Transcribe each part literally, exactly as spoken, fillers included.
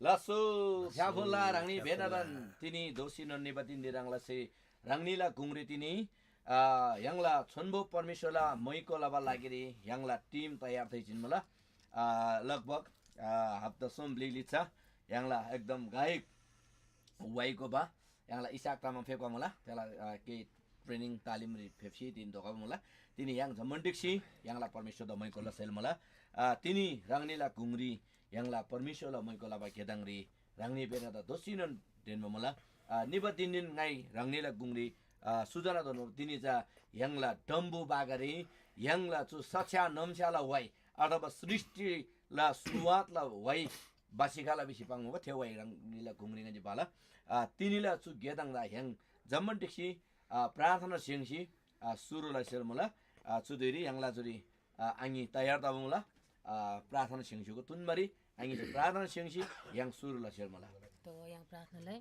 लासो स्‍याफुल्‍ला ह्राङनी भेनादन तिनी दोःसीनोन निबा तिन्‍दी ह्रङ् लसी ह्राङनीला गुङरी तिनी आ, य्‍हाङला छोन्‍बो परमेश्‍वरला मैको लबा लागिरी य्‍हाङला टिम तयार थै जिन्‍मुला। आ, लगभग आ, हप्ता सोम ब्‍लि लिच्‍छा य्‍हाङला एकदम गायक वाइको बा य्‍हाङला इसाक तामाङ फेप्‍खा मुला। थेला आ, केही ट्रेनिङ तालिमरी फेप्‍सी तिनी धोका मुला। तिनी य्‍हाङ जम्‍मान ढिक्‍सी य्‍हाङला परमेश्‍वरदा मैको लसेल मुला। आ, तिनी ह्राङनीला गुङरी य्‍हाङला परमेश्‍वरला मैको लबा गेदङरी ह्राङनी बेनादा दोःसीनोन ढेन्‍बा मुला। आ, निबा धिनदेन ङाइ ह्राङनीला गुङरी आ, सुजना दोन्‍बो तिनी चा य्‍हाङला डम्‍बु बागरी य्‍हाङला चु सछ्या नम्‍स्‍याला वाइ अथवा सृष्‍टिला सुरुवातला वाइ बासिखाला भिसी पाङ्मुबा थे वाइ ह्राङनीला गुङरी ङन्‍से बाला। आ, तिनीला चु गेदङदा य्‍हाङ जम्‍मान ढिक्‍सी आ, प्रार्थना स्‍य्‍हङ्सी आ, सुरु लसेल मुला। आ, चु धुइरी य्‍हाङला चुरी आ, आङी तयार तबा मुला। आ, प्रार्थना स्‍य्‍हङ्सीको तुन्‍बारी आङीसे प्रार्थना स्‍य्‍हङ्सी य्‍हाङ सुरु लसेल मुला। तो य्‍हाङ प्रार्थना लइ।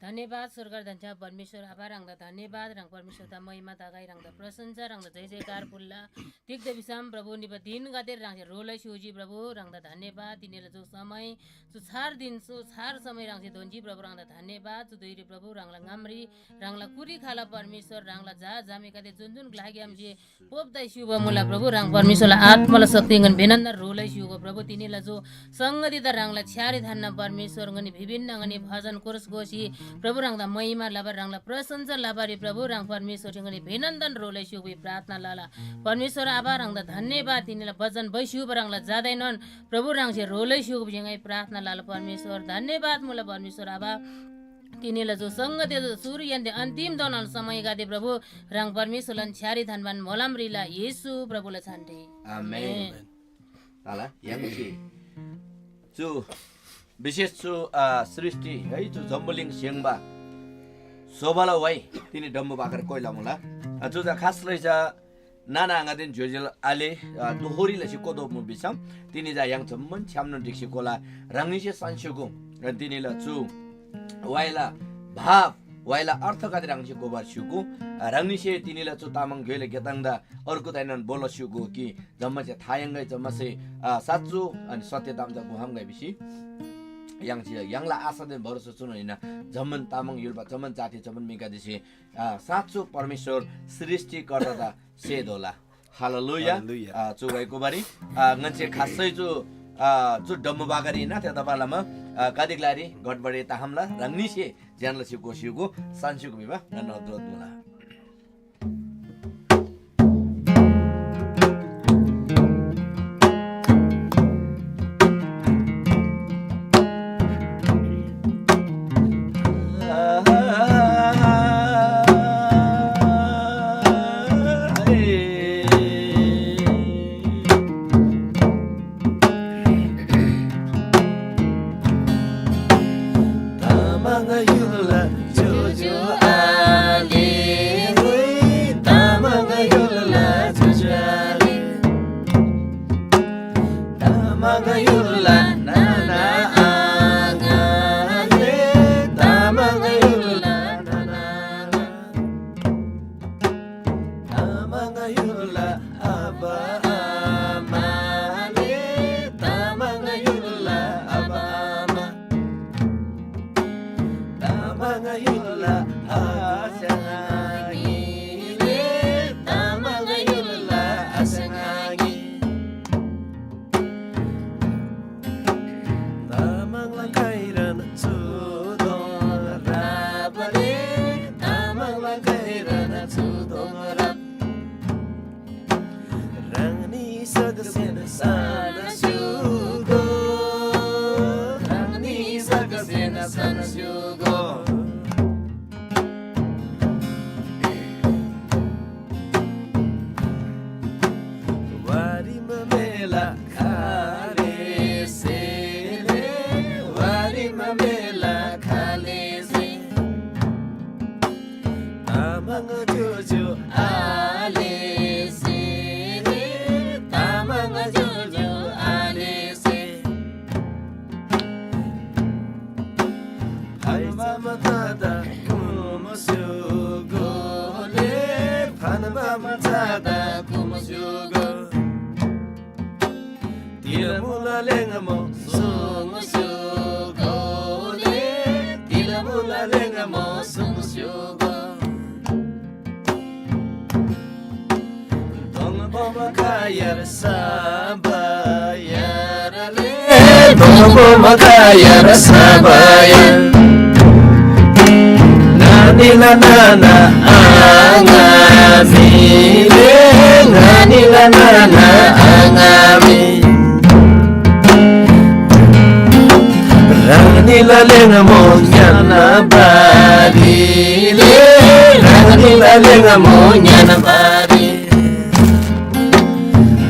धन्‍यवाद स्‍वर्गदूत धन्‍छ्‌या परमेश्‍वर आबा ह्राङदा धन्‍यवाद ह्राङ परमेश्‍वरदा महिमा तगै ह्राङदा प्रशंसा ह्राङदा जय जयकार फुल्‍ला। तिग्‍दा भिसम प्रभु निबा दिनगदे ह्राङसे रोलै स्‍योजी प्रभु ह्राङदा धन्‍यवाद तिनीला जो समय जो छार दिन जो छार समय ह्राङसे दोन्‍जी प्रभु ह्राङदा धन्‍यवाद। जो धुइरी प्रभु ह्राङला ङामरी ह्राङला कुरी खाला परमेश्‍वर ह्राङला झा झामेगदे जुन जुन ग्‍लाग्‍यामसे पोप्‍दै स्‍युबा मुला प्रभु ह्राङ परमेश्‍वरला आत्‍माला शक्तिगन भेनन्‍दा ह्रोलै स्‍युगो प्रभु तिनीला जो संगतिदा ह्राङला छ्‌यारी थान्‍ना परमेश्‍वर ङनी विभिन्न ङनी भजन कोरस गोसी प्रभु ह्राङदा महिमा लबर ह्राङला प्रशंसा लबारी प्रभु ह्राङ परमेश्‍वर ङनी भेनन्‍दन ह्रोलै स्‍युगो प्रार्थना लला। परमेश्‍वर आबा ह्राङदा धन्‍यवाद तिनीला भजन बैस्‍युबा ह्राङला जादैनोन प्रभु ह्राङसे ह्रोलै स्‍युगो ङाइ प्रार्थना लला परमेश्‍वर धन्‍यवाद मुला परमेश्‍वर आबा। तिनीला जो संगति जो सुरु यन्ते अन्तिम दोनल समयगदे प्रभु ह्राङ परमेश्‍वरलान छ्‌यारी थान्‍बान मोलम रिला येशू प्रभुला छान्‍टे। आमेन। आमेन। ताला य्‍हाङसे चु विशेष चु आ, सृष्टि है चु जम्बुलिङ स्‍य्‍हङ्बा शोभाला वाइ तिनी डम्‍बु बाखर कोइला मुला। आ, चु चा खास लैसा नाना आङादेन ज्‍योज्‍यो आले दोहोरी लसी कोदो मु भिसम तिनी जा य्‍हाङ जम्‍मान छ्‌यामनोन ढिक्‍सी कोला। ह्राङनीसे सन्‍स्‍योगो तिनीला चु वाइला भाव वाइला अर्थगदे ह्राङसे गोबर स्‍युगु। ह्राङनीसे तिनीला चु तामाङ ग्‍योइला गेताङदा अर्गु दाइनोन बोल स्‍युगु कि जम्‍मासे था याङ्‌गै जम्‍मासे साँचो अनि सत्य ताम जा गुहाम्‍गै भिसी य्‍हाङसे य्‍हाङला आशादेन भरोसा चुनोन हिन्‍ना। जम्‍मान तामाङ य्‍हुल्‍बा जम्‍मान जाति जम्‍मान म्‍हिगदेसे आ, साँचो परमेश्‍वर सृष्टिकर्ता दा सेतोःला। हालेलुया। हालेलुया। आ, चु भाइको बारी आ, ङन्‍से खासै चु आ, चु डम्‍बु बागरी हिन्‍ना थेतबालमा आ, गादिक लारी गडबडी ताहामला ह्राङनीसे ज्‍यान लसी गोसिगु सान्‍सिगु भिबा ङन्‍ना अनुरोध मुला। तामाङ य्‍हुलला ज्‍योज्‍यो आले, तामाङ य्‍हुलला ज्‍योज्‍यो आले, तामाङ य्‍हुलला नाना आङाले, तामाङ य्‍हुलला नाना आङा। तामाङ य्‍हुलला आबा आमाले, तामाङ य्‍हुलला आबा आमा। तामाङ य्‍हुलला आस्‍याङले, तामाङ य्‍हुलला आस्‍याङे। तामाङला काइरान चुदोङ रापले, तामाङला काइरान चुदोङ राप। ह्राङनी सकसेन सान स्‍युगो, ह्राङनी सकसेन सान स्‍युगो। वारीमा मेला खालेसेले, वारीमा मेला खालेसे। तामाङ ज्‍योज्‍यो आलेसेले, तामाङ ज्‍योज्‍यो आलेसे। फाइबामा थादा कुमस्‍योगोले, फानबामा थादा कुमस्‍योगो। तिरमुला लेङमो सोङस्‍योगो। मुला लेङा मौसम स्‍योगो। दोङ बोम कायर सबायार ले। दोङ बोम कायर सबायार। नानीला नाना आङामी ले। नानीला नाना आङामी। रानीला लेङा मोङ्‌याना बारी ले, रानीला लेङा मोङ्‌याना बारी।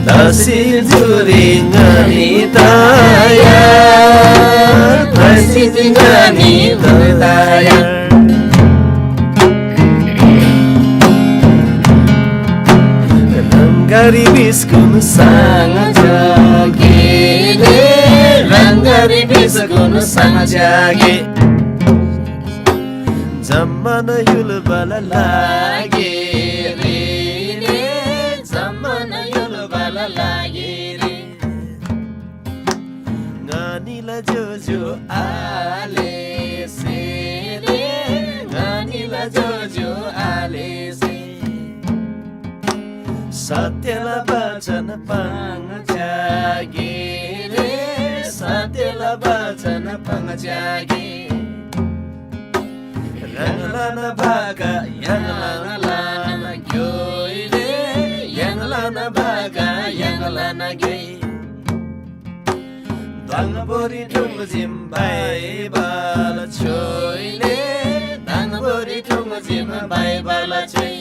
दसी जुरी ङनी तयार, दसी जुरी ङनी तयार। रंगारी बिस्कुन साङ जागे रे, रंगारी बिस्कुन साङ जागे। जम्मान युल बल लागे रे, जम्मान युल बल लागे रे। ङनीला जोजो आलेसे रे, ङनीला जोजो आलेसे। सत्यला वचन पाङ्‌च्यागे रे, सत्यला वचन पाङ्‌च्यागे। ह्राङलान भाका य्‍हाङलान ग्‍योइ रे, य्‍हाङलान भाका य्‍हाङलान ग्‍योइ। दाङबोरी ठुङ्‌जिम बाइबल छोइले, दाङबोरी ठुङ्‌जिम बाइबल छोइ।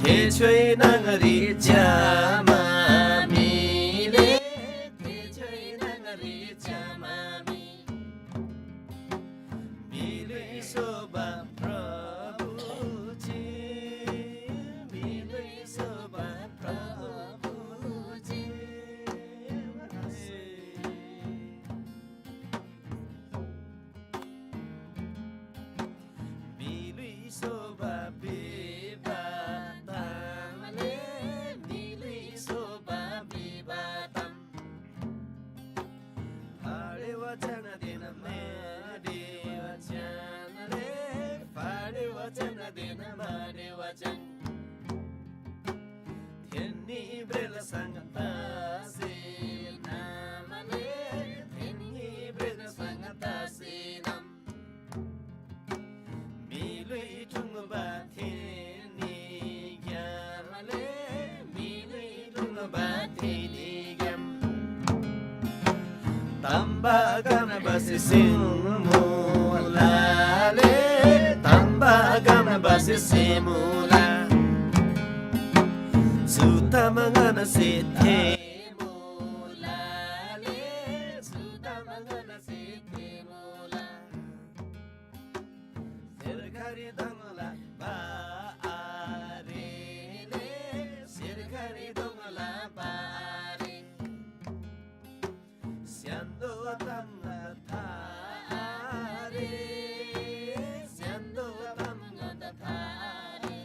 थे छोइ न्‍हङरी च्‍यामा म्‍हिले, थे छोइ न्‍हङरी च्‍यामा म्‍हि। म्‍हिलुइ शोभा प्रभुजी, म्‍हिलुइ शोभा प्रभुजी। म्‍हिलुइ शोभा विवाह तामले, म्‍हिलुइ शोभा विवाह ताम। फाडे वचनदेन माडे वचन रे, फाडे वचनदेन माडे वचन। थेन्‍नी ब्रेल संगतासे नामले, थेन्‍नी ब्रेल संगतासे नाम। म्‍हिलुइ ठुङ्बा थेनी ग्‍यामले, म्‍हिलुइ ठुङ्बा थेनी ग्‍याम। तम्‍बा गनबसे सिङ्मुलाले, तम्‍बा गनबसे सिमुला। चु ताम ङन्‍से थेमुलाले, चु ताम ङन्‍से थेमुला। सेर्खरी दङला बारेले, सेर्खरी दङला बारे। स्‍य्‍हान्‍दो तामला थारे, स्‍य्‍हान्‍दो तामला थारे।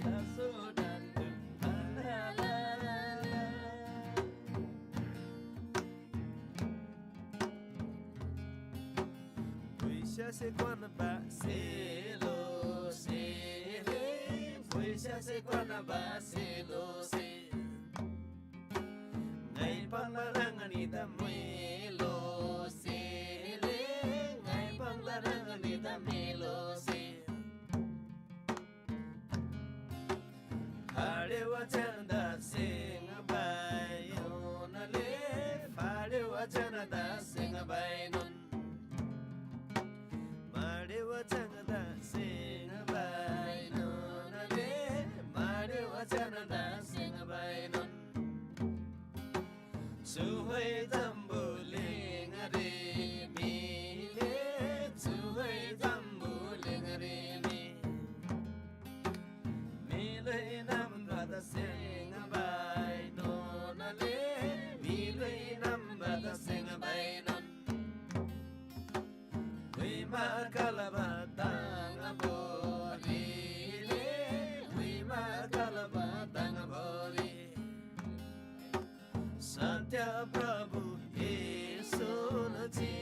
लासो डान्‍डु भैस्यासे क्‍वान्‍बा सेलोसे रे, भैस्यासे क्‍वान्‍बा सेलोसे। ङाइ पाङ्ला ह्राङनीदा म्‍हेलोसे रे, ङाइ पाङ्ला ह्राङनीदा म्‍हेलोसे। फाडे वचनदा सेङ बाइनोनले, फाडे वचनदा सेङ बाइनोन। माडे वचनदा सेङ बाइनोनले, माडे वचनदा सेङ बाइनोन। चुह्वे जम्‍बुलिङरी म्‍हिले, चुह्वे जम्‍बुलिङरी म्‍हि। म्‍हिलुइ नम्‍बदा सेङ बाइनोनले, म्‍हिलुइ नम्‍बदा सेङ बाइनोन। हुइमा कलबा ताङ बोरीले, हुइमा कलबा ताङ बोरी। सत्य प्रभु येशून जी,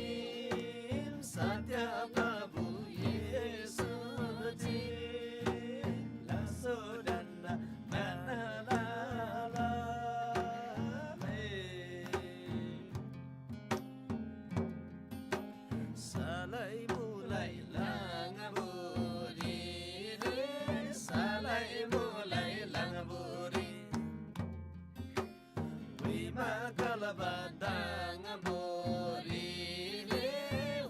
सत्य प्रभु येशूजी लासो ढन्‍ना ढन्‍ना लला। सलै मुलै लाङबोरी रे, सलै मुलै लाङबोरी। हुइमा कलबा ताङबोरी रे,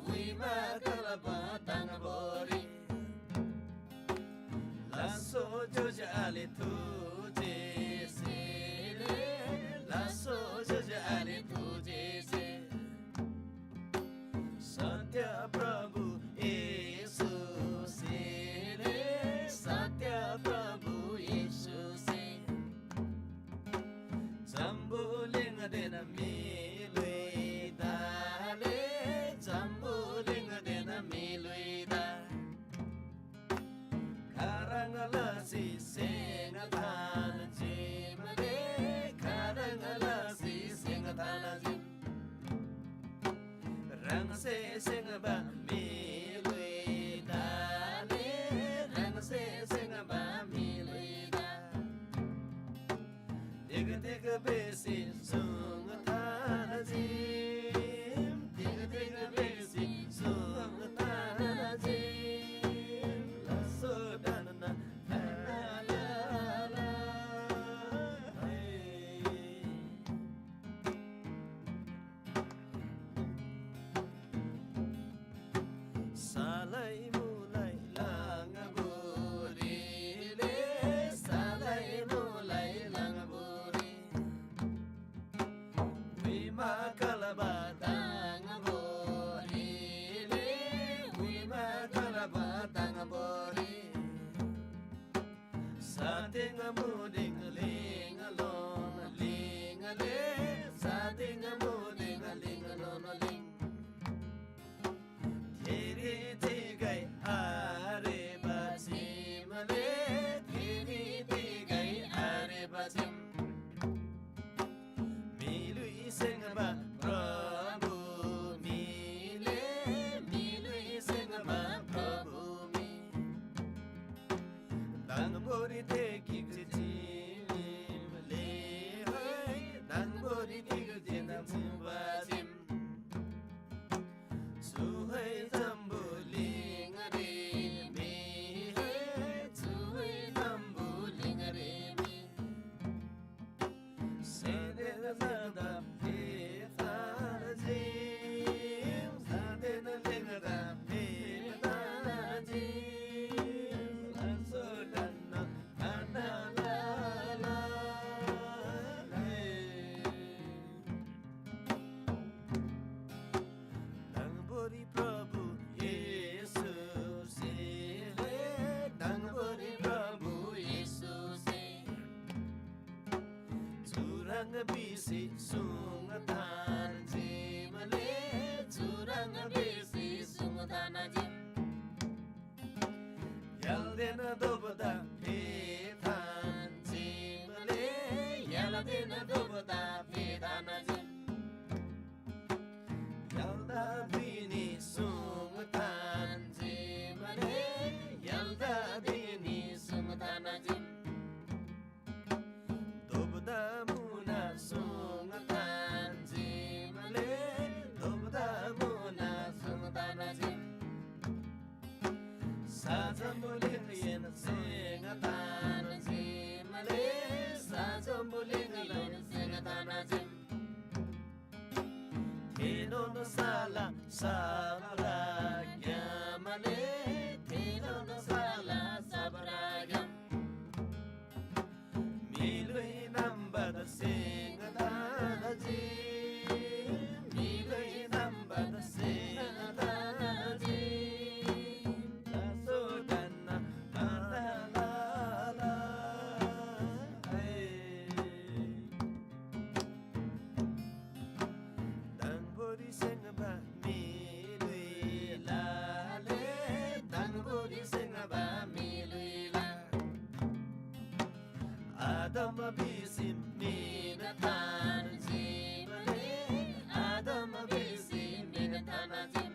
हुइमा कलबा ताङबोरी। लासो ज्‍योज्‍यो आले थुजेसे रे, लासो ज्‍योज्‍यो आले थुजेसे। सत्य प्रभु येशूसे रे, सत्य प्रभु येशूसे। जम्‍बुलिङदेन म्‍हिलुइ दाले, जम्‍बुलिङदेन म्‍हिलुइ दा। खाह्रङ् लसी सेङ थान जिम रे, खाह्रङ् लसी सेङ थान जिम। ह्राङसे सेङ्बा म्‍हिलुइ दाले, ह्राङसे सेङ्बा म्‍हिलुइ दा। तिग तिग बेसी सुङ थान जिम, तिग तिग बेसी सुङ थान जिम। लासो ढन्‍ना ढन्‍ना लला। है। सलै मुलै लाङबोरीले, सलै मुलै लाङबोरी। हुइमा कलबा ताङबोरीले, हुइमा कलबा ताङबोरी। सातेङ मुदिङ लिङ लोन लिङले, सातेङ मुदिङ लिङ लोन लिङ। थेरी तिगै आरेबा चिमले, थेरी तिगै आरेबा चिम। म्‍हिलुइ सेङ्बा प्रभु म्‍हिले, म्‍हिलुइ सेङ्बा प्रभु म्‍हि। दाङबोरी ते गिक चिमले, है, दाङबोरी गिक जेना मुबा चिम। चुहै जम्‍बुलिङरी म्‍हि, है, चुहै जम्‍बुलिङरी म्‍हि। सेदेन नादा फेताजी, सादेन लेङदा फेताजी, लासो ढन्‍ना ढन्‍ना लला। दाङबोरी प्रभु येशूसे, हे दाङबोरी प्रभु येशूसे। चुह्रङ् भिसी सुङ थान जिमले, चुह्रङ् भिसी सुङ थान जिम। य्‍हालदेन दोब्‍दा फेथान जिमले, य्‍हालदेन दोब्‍दा फेथान जिम। य्‍हालदा धिनी सुङ थान जिमले, य्‍हालदा धिनी सुङ थान जिम। दोब्‍दा मुना सुङ थान जिमले, दोब्‍दा मुना सुङ थान जिम। साजम्‍बुलिङएन सेङ थान जिमले, साजम्‍बुलिङएन सेङ थान जिम। थेनोन साला सबरा ग्‍यामले, थेनोन साला सबरा ग्‍याम। म्‍हिलुइ नम्‍बर सेङ थान जिम, म्‍हिलुइ नम्‍बर सेङ थान जिम। लासो ढन्‍ना ढन्‍ना लला, है। दाङबोरी सेङ्बा म्‍हिलुइ लाले, दाङबोरी सेङ्बा म्‍हिलुइ ला। आदम भिसी मिन थान जिमले, आदम भिसी मिन थान जिम।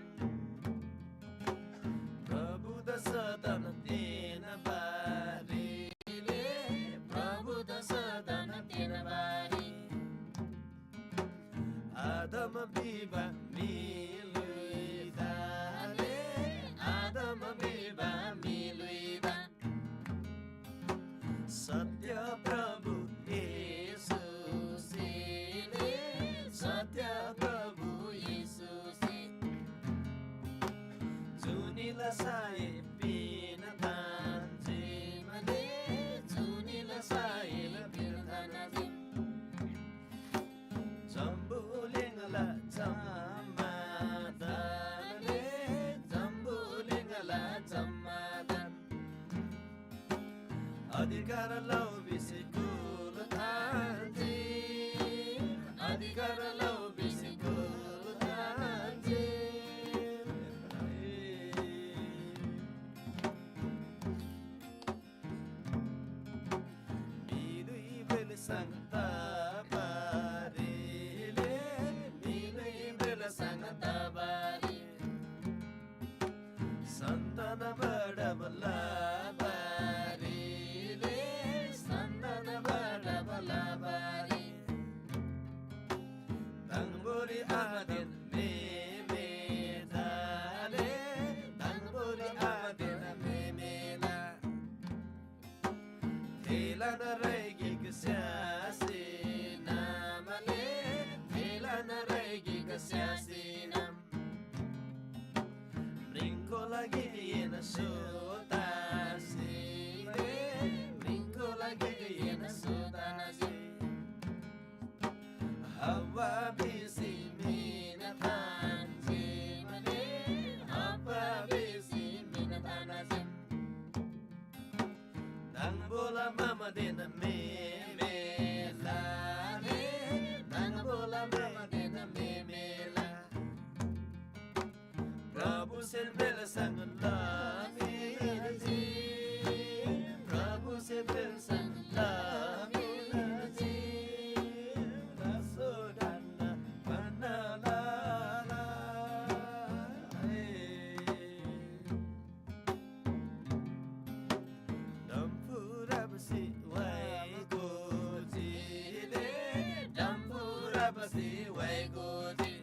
साहेब पिन थान्‍जी, मले जुनीला साहेब पिन थान्‍जी। जम्‍बुलिङला जम्‍मादानले, जम्‍बुलिङला जम्‍मादान। अधिकार लउ भिसी कुल थान्‍जी, अधिकार लउ भिसी कुल थान्‍जी। म्‍हिदुइ बेलसङ तबारीले, म्‍हिदुइ बेलसङ तबारी। सन्‍तान बढब लबारीले, सन्‍तान बढब लबारी। दङबोरी आमादेन मेमेदाले, दङबोरी आमादेन मेमेला। थेलान राइ गिक स्‍यासी नामले, थेलान राइ गिक स्‍यासी नाम। म्रिङको लागि येन सुतासी रे, म्रिङको लागि येन सुतासी। हव्वा भिसी मिन थान्‍जी मले, हव्वा भिसी मिन थान्‍जी। दङबोला मामादेन मेमेलाले, दङबोला मामादेन मेमेला। प्रभुसे बेलसङ लमिजी, प्रभुसे बेलसङ लमिजी। रसो ढन्‍ना भन्‍ना लाला। डम्फुराबसी वाइ गोजीले, डम्फुराबसी वाइ गोजी।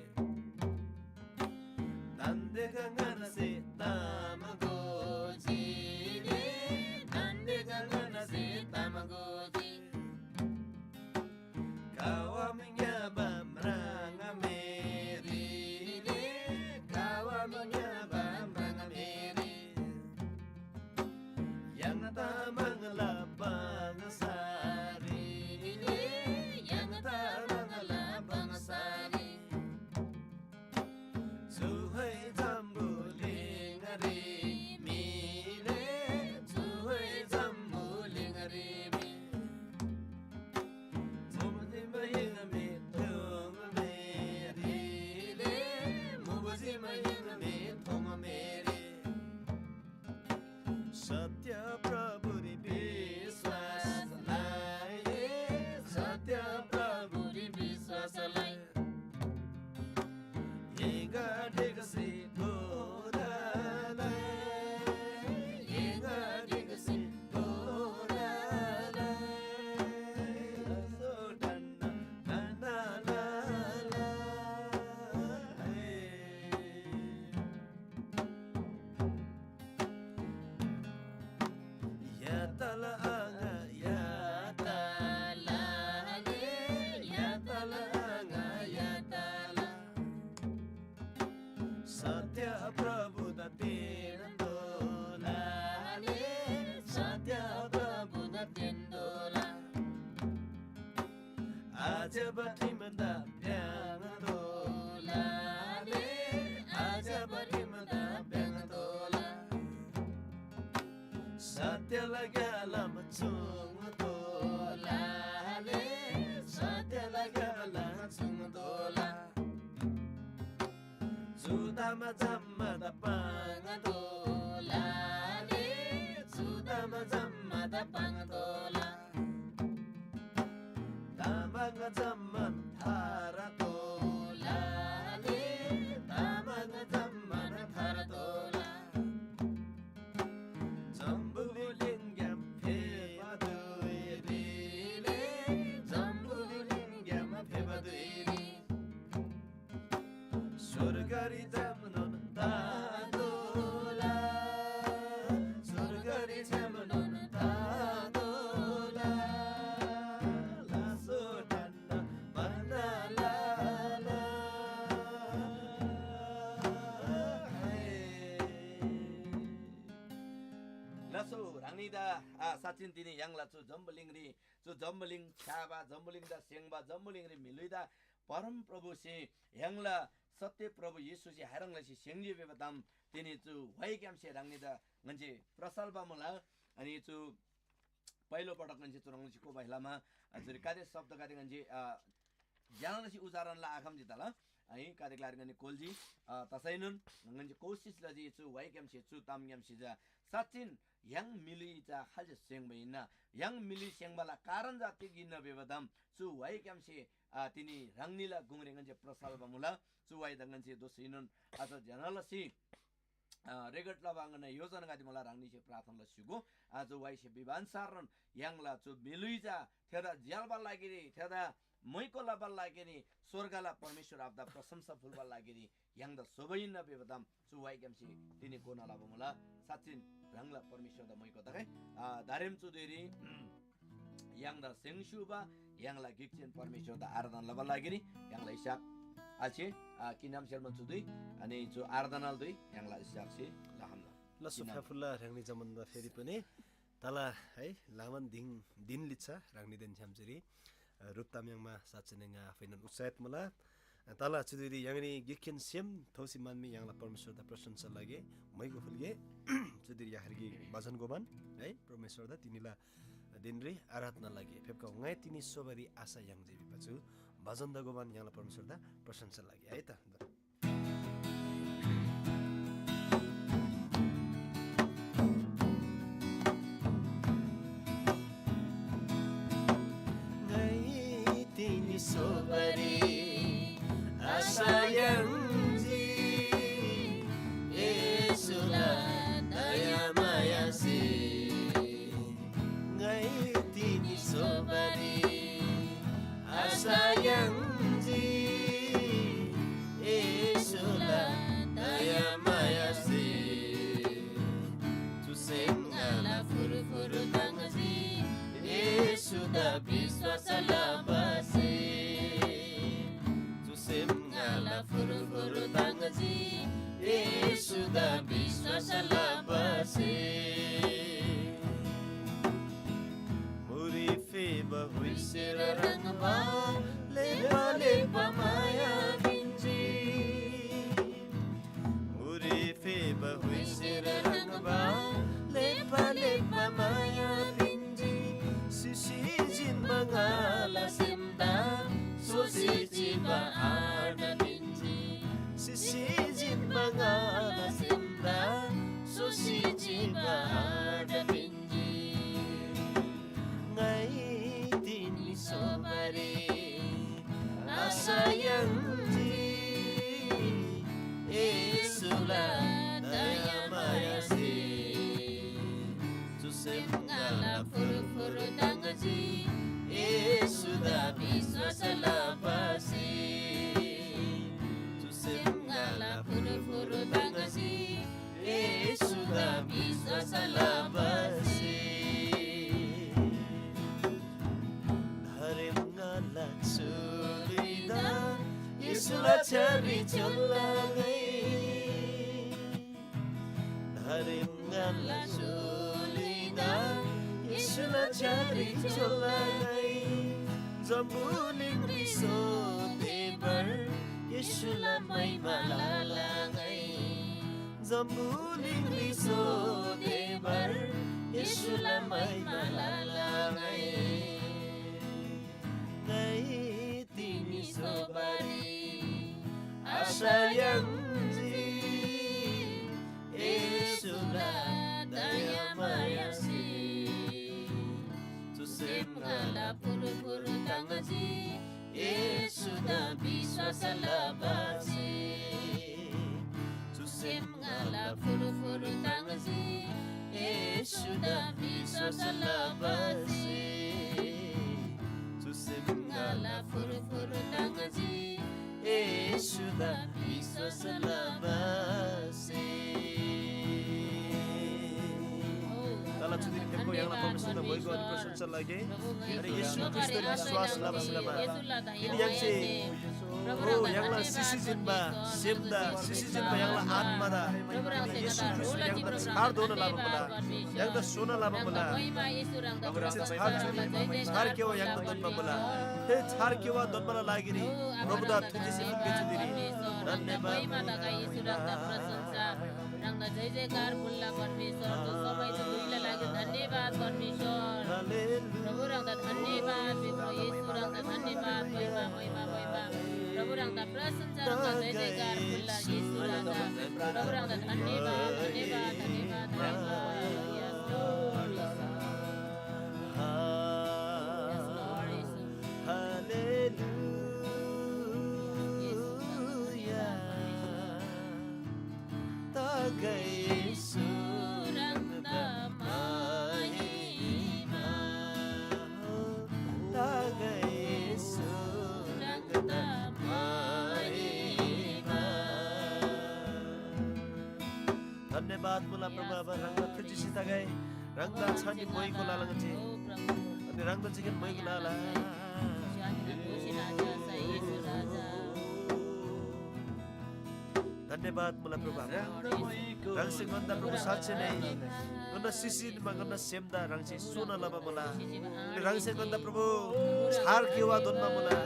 दान्‍दे गङनसे ताम गोजीले, दान्‍दे गङनसे ताम गोजी। कावाम ङ्‌याबा म्राङ मेरीले, कावाम ङ्‌याबा म्राङ मेरी। य्‍हाङ तामाङला बङसारीले, य्‍हाङ तामाङला बङसारी। चुहै जम्‍बुलिङरी म्‍हिले, चुहै जम्‍बुलिङरी म्‍हि। मुबुजी मयिङ म्‍हि थोङ मेरीले, मुबुजी मयिङ म्‍हि थोङ मेरी। सत्य प्रभुरी विश्वास लइ, सत्य प्रभुरी विश्वास लइ। हिगा ढिक्‍सी गोदाला, हिगा ढिक्‍सी गोदाला, सो ढन्‍ना ढन्‍ना लाला, हे। यातल आङा यातल ले, यातल आङा यातल। सत्य प्रभुदा तेन्‍दोला ले, सत्य प्रभुदा तेन्‍दोला। आज्‍यबा ठिमदा भ्‍याङ्‍तोःला ले, आज्‍यबा ठिमदा भ्‍याङ्‍तोःला। सत्‍यला ग्‍यालाम चुङ्तोःला ले, सत्‍यला ग्‍यालाम चुङ्तोःला। चु ताम जम्‍मादा पाङ्तोःला ले, चु ताम जम्‍मादा पाङ्तोःला। तामाङ जम्‍मान थारतोःला ले, तामाङ जम्‍मान थारतोःला। जम्‍बुलिङग्‍याम फेबा धुइरी ले, जम्‍बुलिङग्‍याम फेबा धुइरी। स्‍वर्गरी जम्‍नोन तातोःला, स्‍वर्गरी जम्‍नोन तातोःला। लासो ढन्‍ना बना लाला। हे। सो ह्राङनीदा आ, साँच्‍चिन तिनी य्‍हाङला चु जम्‍बुलिङरी, चु जम्‍बुलिङ छ्‌याबा, जम्‍बुलिङदा सेङ्बा, जम्‍बुलिङरी म्‍हिलुइदा परमप्रभुसे य्‍हाङला सत्य प्रभु येशूसे हाइह्रङ् लसी सेङ्जी भिबा ताम तिनी चु व्‍हाइग्‍यामसे ह्राङनीदा ङन्‍से प्रसल्‍बा मुला। अनि चु पहिलो पटक ङन्‍से चुह्रङ् लसी कोबासे लमा, आ, चुरी गाते शब्दगदे ङन्‍से, आ, ज्‍यना लसी उच्चारण ला आखम्‍जी तला, है, गाते ग्‍लारी ङन्‍से कोल्‍जी, आ, तसैनोन ङन्‍से कोसिस लजी चु व्‍हाइग्‍यामसे चु तामग्‍यामसे चा साँच्‍चिन य्‍हाङ म्‍हिलुइ चा खाल्‍से सेङ्बा हिन्‍ना, य्‍हाङ म्‍हिलुइ सेङ्बाला कारण चा तिग हिन्‍ना भिबा ताम चु व्‍हाइग्‍यामसे, आ, तिनी ह्राङनीला गुङरी ङन्‍से प्रसल्‍बा मुला। चु व्‍हाइदा ङन्‍से दोःसीनोन अझ ज्‍यना लसी, अ, रेकर्ड लबा ङन्‍ना योजनागदे मुला ह्राङनीसे प्रार्थना लस्‍युगो। अ, चु व्‍हाइसे भिबा अन्‍सारनोन य्‍हाङला चु म्‍हिलुइ चा थेदा झ्‍याल्‍बा लागिरी, थेदा मैको लबा लागिरी स्‍वर्गला परमेश्‍वर आबादा प्रशंसा फुल्‍बा लागिरी य्‍हाङदा स्‍होबा हिन्‍ना भिबा ताम चु व्‍हाइग्‍यामसे तिनी घोना लबा मुला। साँच्‍चिन ह्राङला परमेश्‍वरदा मैको तगै। अ, दारेम चु धुइरी य्‍हाङदा सेङ स्‍युबा य्‍हाङला गिकसेन परमेश्‍वरदा आराधना लबा लागिरी य्‍हाङला इसहाक आछे, आ, किनाम सेर्मन चुदुइ, अनि चु आराधनाल दुइ य्‍हाङला इसहाकसे लहमला। ल, सुफ्याफुल्ला ह्राङनी जम्‍मानदा फेरि पनि तला है, लामान दिङ दिन लिच्छा ह्राङनीदेन छ्‌याम चुरी, अ, रुप्ताम याङ्मा साँच्‍चै नै ङा आफैनोन उत्साहित मुला। तला चुदिरी य्‍हाङरी गिकखेन सेम थौसी मानमी य्‍हाङला परमेश्‍वरदा प्रशंसा लगे, मैगो फुल्‍गे। चुदिरी य्‍हाङरी भजन गोबान है, परमेश्‍वरदा तिनीला दिनरी आराधना लगे। फेप्‍का ङाइ तिनी सोबारी आशा याङ्जे भिबा चु भजनदा गोबान य्‍हाङला परमेश्‍वरदा प्रशंसा लगे है त। ङाइ तिनी सोबारी आशा याङ्जी, येशूला दयामायासे। ङाइ तिनी सोबारी आशा याङ्जी, येशूला दयामायासे। चुसेन ङाला फुरुफुरु ताङ्जी, येशूदा विश्‍वास लबासे। चुसेन ङाला फुरुफुरु ताङ्जी, येशूदा विश्‍वास लबासे। मुरी फेबा हुइसेर ह्रङ्‌बा लेपा लेपा माया पिन्‍जी। मुरी फेबा हुइसेर ह्रङ्‌बा लेपा लेपा माया पिन्‍जी। सिसी जिन्‍बा ङाला सेमदा सोसी चिबा आड पिन्‍जी। सिसी जिन्‍बा ङाला सेमदा सोसी चिबा आड पिन्‍जी। ङाइ तिनी सोबारी आशा याङ्जी, येशूला दयामायासे। चुसेन ङाला फुरुफुरु ताङ्जी, येशूदा विश्‍वास लबासे। चुसेन ङाला फुरुफुरु ताङ्जी, येशूदा विश्‍वास लबासे। धरेम ङाला चुलिदा येशूला छ्‌यारी चोल्‍ला ङाइ। धरेम ङाला चुलिदा येशूला छ्‌यारी चोल्‍ला ङाइ। जम्‍बुलिङरी सोतेबर येशूला महिमा लला ङाइ। जम्‍बुलिङरी सोतेबर येशूला महिमा लला ङाइ। ङाइ तिनी सोबारी आशा याङ्जी, येशूला दयामायासे। चुसेन ङाला फुरुफुरु ताङ्जी, येशूदा विश्‍वास लबासे। चुसेन ङाला फुरुफुरु ताङ्जी, येशूदा विश्‍वास लबासे। चुसेन ङाला फुरुफुरु ताङ्जी, येशूदा विश्‍वास लबासे। तला चुदिरी फेप्‍गो य्‍हाङला परमेश्‍वरदा भोइगो अनि प्रशंसा लगे। अनि येशू ख्रीष्‍टरी विश्‍वास लबासे लमा य्‍हाङसे हो, य्‍हाङला सिसी जिन्‍बा सेमदा, सिसी जिन्‍बा य्‍हाङला आत्‍मादा येशू ख्रीष्‍टसे य्‍हाङदा छार दोना लबा मुला, य्‍हाङदा सोना लबा मुला। प्रभुसे छार जुनी छार केवा य्‍हाङदा दोन्‍बा मुला। थे छार केवा दोन्‍बाला लागिरी प्रभुदा थुजेसी फुक्‍के चुदिरी धन्‍यवाद। ह्राङदा जय जयकार फुल्‍ला परमेश्‍वर, जो समय जो धुइला लागि धन्यवाद परमेश्‍वर। प्रभु ह्राङदा धन्यवाद, भित्र येशू ह्राङदा धन्यवाद, महिमा, महिमा, महिमा। प्रभु ह्राङदा प्रशंसा, ह्राङदा जय जयकार फुल्‍ला येशू राजा। प्रभु ह्राङदा धन्यवाद, धन्यवाद, धन्यवाद, धन्यवाद। Yes, Lord, yes, Lord। Yes, Lord, yes, Lord। Yes, Lord। तागै सुरंग महिमा, तागै सुरंग महिमा। धन्यवाद मुला प्रभु आबा, ह्राङदा थुजिसी तगै, ह्राङदा छानी मोइको लालङचे। अनि ह्राङदा चिकन मोइको लाला। धन्यवाद मुला प्रभु आबा। ह्राङसे ङन्दा प्रभु साँच्चै नै ङन्दा सिसिनमा ङन्दा सेमदा ह्राङसे सोना लबा मुला। अनि ह्राङसे ङन्दा प्रभु छार केवा दोन्‍बा मुला।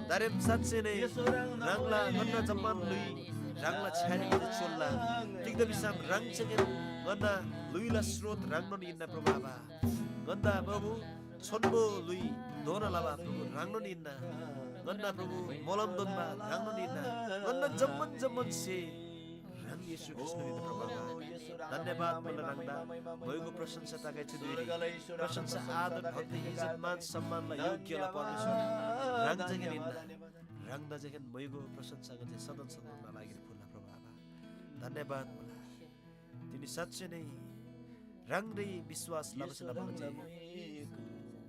दारेम साँच्चै नै ह्राङला ङन्दा जम्‍मान ल्‍हुइ ह्राङला छ्‌यारीमा चोल्‍ला। तिग्‍दा भिसम ह्राङसेकेन ङन्‍ना ल्‍हुइला स्रोत ह्राङनोन हिन्‍ना प्रभु आबा। ङन्‍दा प्रभु छोन्‍बो ल्‍हुइ दोना लबा प्रभु ह्राङनोन हिन्‍ना। ङन्‍ना प्रभु मोलम दोन्‍बा ह्राङनोन हिन्‍ना। ङन्‍ना जम्‍मान जम्‍मान स्‍हे ह्राङ येशू ख्रीष्‍टनोन हिन्‍ना प्रभु आबा। धन्‍यवाद मुला ह्राङदा। मोइगो प्रशंसा तगै चु धुइरी। प्रशंसा, आदर, भक्ति, इज्‍जत, मान, सम्मानला योग्‍यला परमेश्‍वर ह्राङ जेकेन हिन्‍ना। ह्राङदा जेकेन मोइगो प्रशंसा ङन्‍से सदन सदनला लागिरी फुल्‍ला प्रभु आबा। धन्‍यवाद मुला। तिनी साँच्चै नै ह्राङरी विश्‍वास लबासे लबा ङन्‍से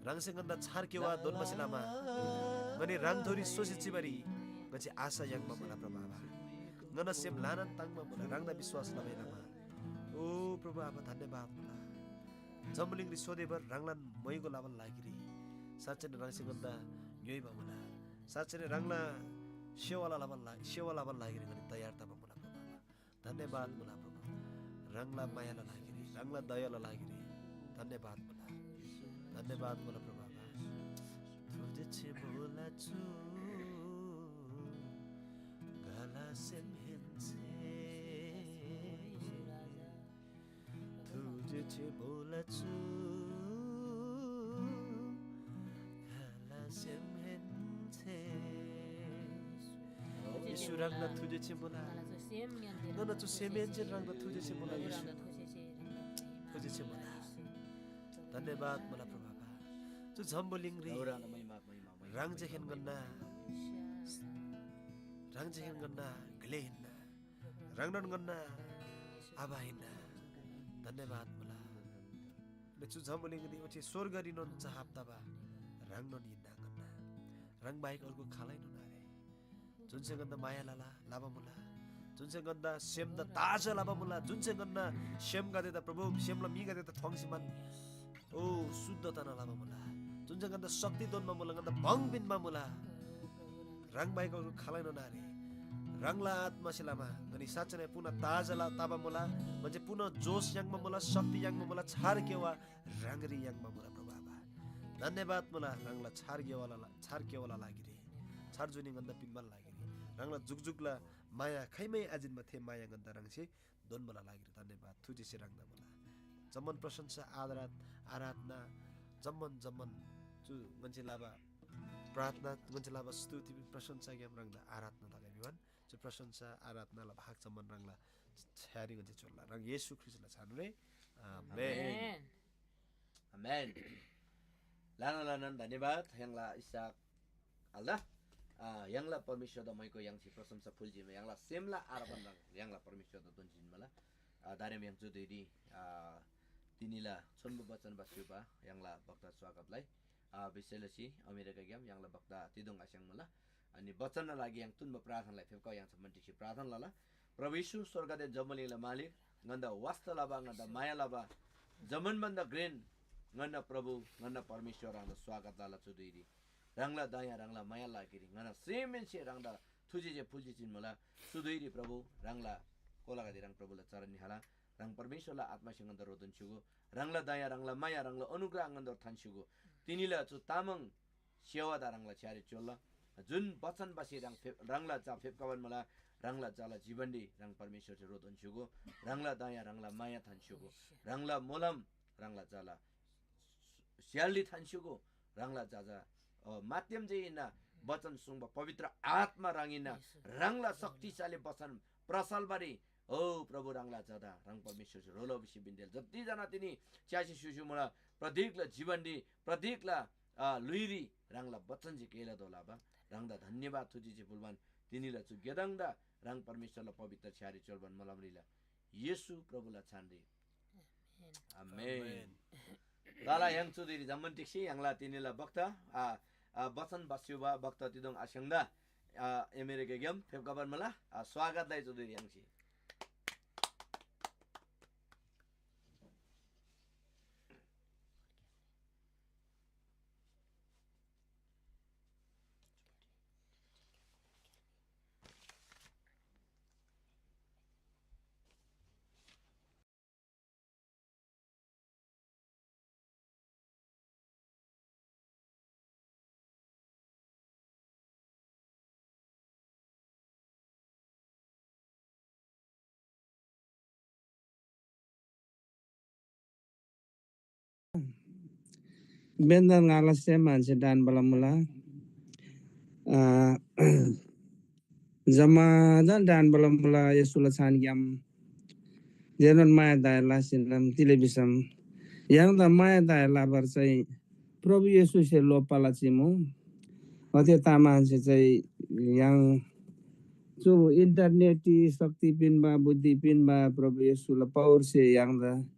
ह्राङसे ङन्‍दा छार केवा दोन्‍बासे लमा ङनी ह्राङथोरी सोसी चिबारी ङन्‍से आशा याङ्बा मुला प्रभु आबा। ङन्‍ना सेम ल्‍हानान ताङ्‍बा मुला ह्राङदा विश्‍वास लबासे लमा। ओ प्रभु आबा धन्‍यवाद मुला। जम्‍बुलिङरी सोधेबर ह्राङलान मोइगो लबाला लागिरी साँच्चै नै ह्राङसे ङन्‍दा ङ्‌योइबा मुला। साँच्चै नै ह्राङला सेवाला लबाला ला-, सेवा लबाला लागिरी ङनी तयार तबा मुला प्रभु आबा। धन्यवाद मुला प्रभु। ह्राङला मायाला लागिरी, ह्राङला दयाला लागिरी धन्यवाद मुला। धन्यवाद मुला प्रभु आबा। थुजेछे मुला चु गला सेमहेन्‍से। थुजेछे मुला चु गला सेमहेन्‍से। येशू ह्राङदा थुजेछे मुला। ङन्‍ना चु सेमहेन्‍से ह्राङदा थुजेछे मुला येशू। थुजेछे मुला। धन्यवाद मुला प्रभु आबा। चु जम्‍बुलिङरी ह्राङ जेखेन ङन्‍ना, ह्राङ जेखेन ङन्‍ना ग्‍ले हिन्‍ना। ह्राङनोन ङन्‍ना आबा हिन्‍ना। धन्यवाद मुला। ले चु जम्‍बुलिङरी ओच्‍छे स्‍वर्गरीनोन चाहब तबा ह्राङनोन हिन्‍ना ङन्‍ना। ह्राङ बाहेक अर्गु खालैनोन आरे। जुनसे ङन्‍दा माया लला, लबा मुला। जुनसे ङन्‍दा सेमदा ताजा लबा मुला। जुनसे ङन्‍ना सेमगदेदा प्रभु, सेमला म्‍हिगदेदा ठ्वाङ्सी मान ओ शुद्ध तना लबा मुला। जुनसे ङन्‍दा शक्ति दोन्‍बा मुला, ङन्‍दा भङ पिन्‍बा मुला। ह्राङ बाहेक अरू खालैनोन आरे। ह्राङला आत्‍मासे लमा ङनी साँच्‍चै नै पुनः ताजा ल-, तबा मुला। ङन्‍से पुनः जोस याङ्बा मुला, शक्ति याङ्बा मुला, छार केवा ह्राङरी याङ्बा मुला प्रभु आबा। धन्‍यवाद मुला ह्राङला छार केवाला ला-, छार केवाला लागिरी। छार जुनी ङन्‍दा पिन्‍बाला लागिरी। ह्राङला जुकजुकला माया खाइमै आजिन्‍बा थे माया ङन्‍दा ह्राङसे दोन्‍बाला लागिरी धन्‍यवाद थुजेछे ह्राङदा मुला। जम्‍मान प्रशंसा, आदर, आराधना, जम्‍मान, जम्‍मान चु ङन्‍से लबा प्रार्थना, ङन्‍से लबा स्तुति, प्रशंसाग्‍याम ह्राङदा आराधना तगै भिबान, चु प्रशंसा, आराधनाला भाग जम्‍मान ह्राङला छ्‌यारी ङन्‍से चोर्ला। ह्राङ येशू ख्रीष्‍टला छानरे। आमेन। आमेन। आमेन। ल्‍हानान ल्‍हानान धन्‍यवाद य्‍हाङला इसहाक आल्‍दा। अ, य्‍हाङला परमेश्‍वरदा मैको य्‍हाङसे प्रशंसा फुल्‍जीमा य्‍हाङला सेमला आराधना ह्रङ् य्‍हाङला परमेश्‍वरदा दोन्‍जीन मला। अ, दारेम य्‍हाङ चु धुइरी, अ, तिनीला छोन्‍बो वचन बा स्‍युबा य्‍हाङला वक्ता स्वागतलाई, अ, विशेष लसी अमेरिकाग्‍याम य्‍हाङला वक्ता तिदोङ आस्‍याङ मुला। अनि वचनना लागि य्‍हाङ तुन्‍बा प्रार्थनालाई फेप्‍का य्‍हाङ छम्‍मान ढिक्‍सी प्रार्थना लला। प्रभु येशू स्‍वर्गदेन जम्‍बुलिङला मालिक, ङन्‍दा वास्‍ता लबा, ङन्‍दा माया लबा, जम्‍मान भन्‍दा घ्रेन ङन्‍ना प्रभु, ङन्‍ना परमेश्‍वर ह्राङदा स्वागत लला चु धुइरी। ह्राङला दया, ह्राङला माया लागिरी ङन्‍ना सेमहेन्‍से ह्राङदा थुजी जे फुल्‍जी चिन्‍मुला। चु धुइरी प्रभु, ह्राङला कोलागदे ह्राङ प्रभुला चरण निहाला। ह्राङ परमेश्‍वरला आत्‍मासे ङन्‍दा ह्रो दोन्‍स्‍युगु। ह्राङला दया, ह्राङला माया, ह्राङला अनुग्रह ङन्‍दा थान्‍स्‍युगु। तिनीला चु तामाङ सेवादा ह्राङला छ्‌यारी च्‍योल्‍ला। जुन बचन बासी ह्राङ फेप-, ह्राङला चा फेप्‍खबान मुला, ह्राङला चाला जीवनरी ह्राङ परमेश्‍वरसे ह्रो दोन्‍स्‍युगु। ह्राङला दया, ह्राङला माया थान्‍स्‍युगु। ह्राङला मोलम, ह्राङला चाला स्‍यालरी थान्‍स्‍युगु। ह्राङला जजा, अ, माध्यम जे हिन्‍ना, वचन सुङ्बा पवित्र आत्मा ह्राङ हिन्‍ना। ह्राङला शक्तिशाली वचन प्रसलबारी, ओ प्रभु, ह्राङला जजा ह्राङ परमेश्‍वरसे ह्रो लौ भिसी बिन्‍तेल। जति जना तिनी च्‍यासी स्‍युस्‍यु मुला, प्रत्येकला जीवनरी, प्रत्येकला, अ, ल्‍हुइरी ह्राङला वचन जे केला दोलाबा। ह्राङदा धन्‍यवाद थुजी जे फुलबान तिनीला चु गेदङदा ह्राङ परमेश्‍वरला पवित्र छ्‌यारी च्‍योल्‍बान मोलमरीला येशू प्रभुला छानरी। आमेन। तला य्‍हाङ चुदिरी जम्‍मान टिक्‍सी य्‍हाङला तिनीला वक्ता, आ, आ, वचन बस्‍युबा वक्ता तिदोङ आस्‍याङ्दा, आ, अमेरिकाग्‍याम फेप्‍खबान मुला, आ, स्वागत दाइ चुदिरी य्‍हाङसी। बेन्‍धन ङाला सेम मान्छे डान्‍बाला मुला। आ, जम्‍मादान डान्‍बाला मुला येशूला छानग्‍याम। जेनोन माया दया लसीनम तिले भिसम य्‍हाङदा माया दया लबार चाहिँ प्रभु येशूसे लोप्‍बाला चिमु। ओते तामानसे चाहिँ य्‍हाङ चु इन्टरनेटरी शक्ति पिन्‍बा, बुद्धि पिन्‍बा प्रभु येशूला पावरसे य्‍हाङदा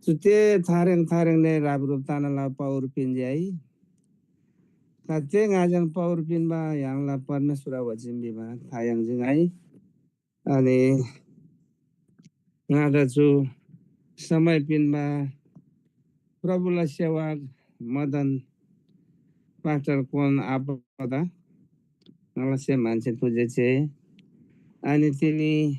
चुते थारेङ थारेङने ह्रापह्रुप तनाला पावर पिन्‍जी है। ताते ङाजन पावर पिन्‍बा य्‍हाङला परमेश्‍वर आबा जिम्‍बीमा था याङ्जी ङाइ। अनि ङादा चु समय पिन्‍बा प्रभुला सेवक मदन पास्टर कोन आपदा ङाला से मान्छे तुझे छे। अनि तिनी,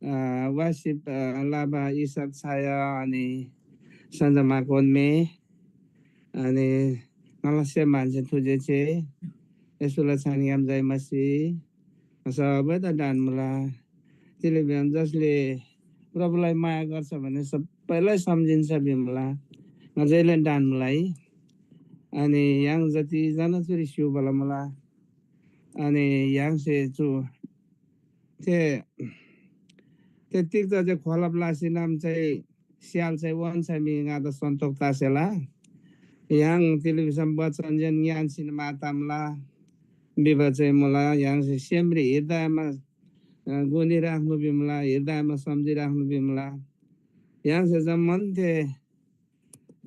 अ, वासिप, अ, लाबा इसक छाया अनि सन्जमा कोनमे अनि ङाला से मान्छे तुझे छे। येशूला छानग्‍याम जय मसीह। सबैदा डान मुला। तिले भिम जसले प्रभुलाई माया गर्छ भने सबैलाई सम्झिन्छ भिमुला। अझैले डान मुला है। अनि य्‍हाङ जति जना चुरी स्‍युबाला मुला। अनि य्‍हाङसे चु थे, थे तिग्‍दा जे खोलब लासीनम चाहिँ स्‍याल चाहिँ वन्‍छा मी ङादा सन्तोक तासेला। य्‍हाङ तिले भिसम बचन जेन ङ्‌यान्‍सीन मातामला भिबा चाहिँ मुला। य्‍हाङसे सेमरी हृदयमा, अ, गुनी राख्नु भिमुला, हृदयमा सम्झी राख्नु भिमुला। य्‍हाङसे जम्‍मान थे,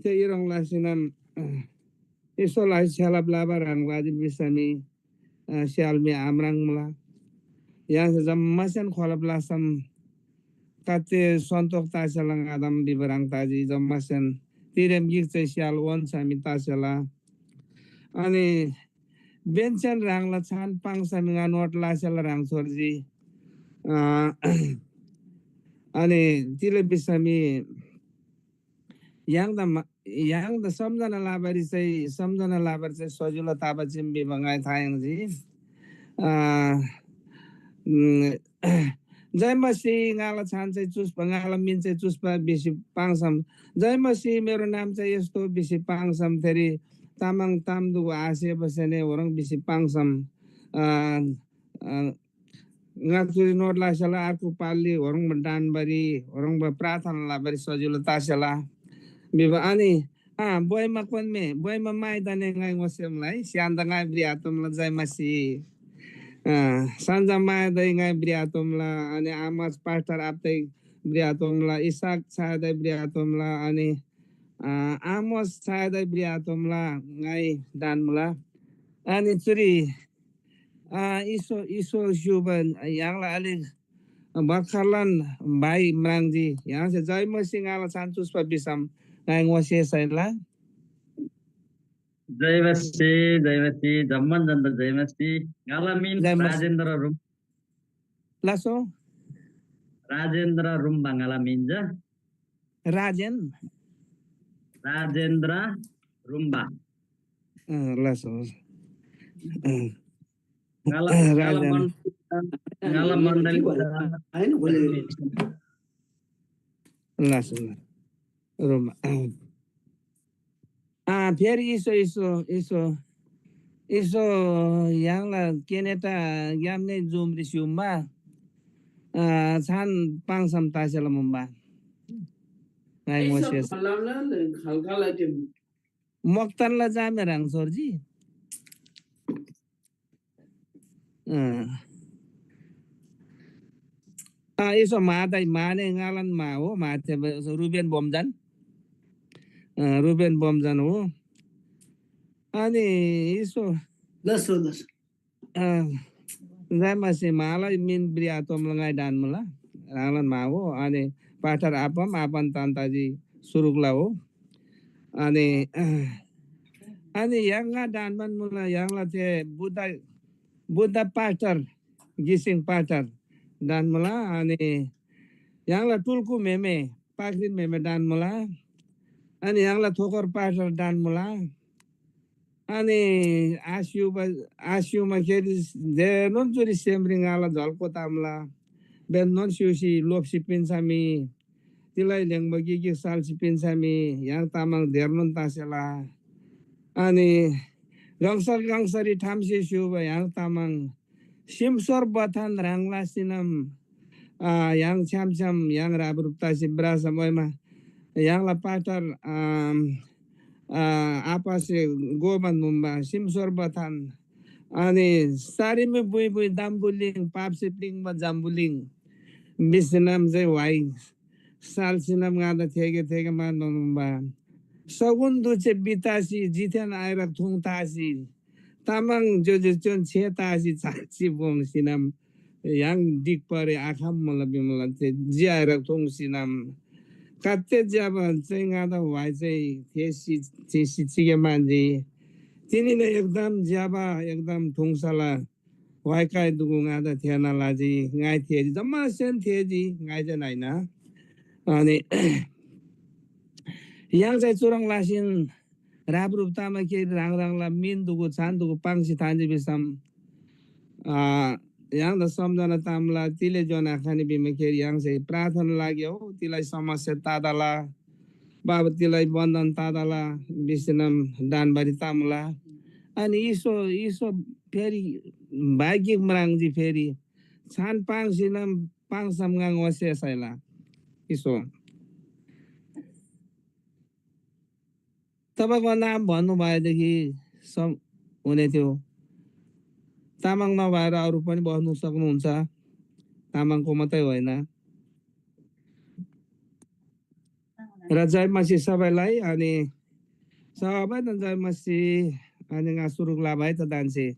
थे इह्रङ् लासीनम, अ, ईश्‍वरलाई छ्‌यालब लाबा ह्रङ् बाजी भिसमी अ, स्‍याल मी आम्राङ्मुला। य्‍हाङसे जम्‍मासेन खोलब लासम ताते सन्तोक तासेला ङादम बिबराङ ताजी जम्‍मासेन तिरेम गिक चाहिँ स्‍याल ओन्‍छामी तासेला। अनि बेन्‍सेन ह्राङला छान पाङ्सामी ङा नोट लासेला ह्राङ छोर्जी। अ, अनि तिले बिसमी य्‍हाङदा मा-, य्‍हाङदा सम्झना लबारी चाहिँ, सम्झना लबारी चाहिँ सजिलो तबा चीम भिबा ङाइ था याङ्जी। अ, उम्, जय मसीह ङाला छान चाहिँ चुस्‍पा, ङाला मिन चाहिँ चुस्‍पा भिसी पाङ्सम, जय मसीह मेरो नाम चाहिँ यस्तो भिसी पाङ्सम, थेरी तामाङ ताम दुगु आसे बसेने ओरङ भिसी पाङ्सम, अ, अ, ङा चुरी नोट लासेला अर्को पालरी होरङ डान्‍बारी होरङ प्रार्थना लबारी सजिलो तासेला भिबा। अनि, आ, बोइमा कोन्‍मे, बोइमा माइदाने ङाइ ङोसेमला है, स्‍यान्‍दा ङाइ ब्रिआतोमला जय मसीह। अ, सन्‍जा मायादै ङाइ ब्रिआतोमला, अनि आमास पास्टर आप्‍दै ब्रिआतोमला, इसाक छायादै ब्रिआतोमला, अनि, अ, आमोस छायादै ब्रिआतोमला ङाइ डान्‍मुला। अनि चुरी आ, इसो, इसो स्‍युबा य्‍हाङला अलिक भर्खरलान भाइ म्राङ्जी। य्‍हाङसे जय मसीह ङाला छान चुस्‍पा भिसम ङाइ ङोसेसैला। जयमसी, जयमसी, जम्मान जन्त जयमसी। ङाला मिन जयमसी। राजेन्द्र रुम। लासो। राजेन्द्र रुम्बा ङाला मिन जा। राजेन। राजेन्द्र रुम्बा। अँ, लासो। अँ। ङाला, ङाला राजेन। मन-, ङाला मण्डली। लासो। रुम्बा। अँ, फेरि इसो, इसो, इसो, इसो य्‍हाङला केनेटा ग्‍यामने जुमरी स्‍युम्‍बा, अँ, छान पाङ्सम तासेला मुम्बा। ङाइ मोसेस। मोक्‍तानला जामे ह्राङ छोर्जी। अँ। अँ, इसो मादै माने ङालान मा हो, माथे रुबेन बोमजन। अँ, रुबेन बोमजन हो। अनि इसो लसो, लसो। अँ, जयमसी माला मिन ब्रिया तोमला ङाइ डान मुला। ह्राङलान मा हो। अनि पाठर आपम आपन तान्ताजी सुरुकला हो। अनि, अनि य्‍हाङ ङा डानमान मुला य्‍हाङला थे बुद्ध, बुद्ध पास्टर गिसिङ पास्टर डान मुला। अनि य्‍हाङला टुल्कु म्‍हेमे पाक्रिन म्‍हेमे डान मुला। अनि य्‍हाङला थोकर पास्टर डान मुला। अनि आसियुबा, आसियुमा खेरी जेनोन चुरी सेमरी ङाला झल्‍को तामला। बेन्‍नोन स्‍युसी लोप्‍सी पिन्‍छामी तिलाई ल्‍हेङ्बा गिक गिक साल्‍सी पिन्‍छामी य्‍हाङ तामाङ धेरनोन तसेला। अनि गङसल गङसरी ठामसे स्‍युबा य्‍हाङ तामाङ सिमसोर बथान ह्राङ लासिनम, आ, य्‍हाङ छ्‌याम छ्‌याम य्‍हाङ ह्रापह्रुप तसी भ्रसम ओइमा य्‍हाङला पास्टर, आम, आ, आपासे गोबान मुम्बा सिमसोर बथान। अनि सारीमी बुइ बुइ दाम्बुलिङ पापसे प्लिङ्बा जम्बुलिङ बिसिनम चाहिँ व्‍हाइ साल्‍सिनम ङादा थेगे थेगे मान मुम्बा। सगुन दुचे बितासी जिथेन आइरक थुङ तासी तामाङ ज्‍योज्‍यो च्‍योन छे तासी चाची बोङसिनम य्‍हाङ डिक परे आखम मुला बिमला थे ज्‍याइरक थुङसिनम। कत्ते ज्‍यबा चाहिँ ङादा व्‍हाइ चाहिँ थेसी थेसी चिगे मान्‍जी। तिनीले एकदम ज्‍यबा एकदम थुङसला व्‍हाइ काइ दुगु ङादा थेःना लजी, ङाइ थेःजी, जम्‍मासेन थेःजी, ङाइ जेन आहिन। अनि य्‍हाङ चाहिँ चुह्रङ् लसीन ह्रापह्रुप तमाखेरी ह्राङ ह्राङला मिन दुगु छान दुगु पाङ्सी थान्‍जी भिसम, अ, य्‍हाङदा सम्‍झना तामला तिले ज्‍योना आखनी भिमाखेरी य्‍हाङसे प्रार्थना लगे हो, तिलाई समस्या ततला, बाबा तिलाई बन्‍धन ततला भिसीनम डानबारी तामुला। अनि इसो, इसो फेरि भागिक म्राङ्जी फेरि छान पाङ्सीनम पाङ्सम ङाङ ओसे सैला। इसो। तपाईँको नाम भन्नुभएदेखि सम-, हुने थियो। तामाङ नभएर अरू पनि बस्नु सक्नुहुन्छ। तामाङको मात्रै होइन। र जय मसीह सबैलाई। अनि सबैलाई जय मसीह। अनि ङा सुरुक लाभाइ त दान्से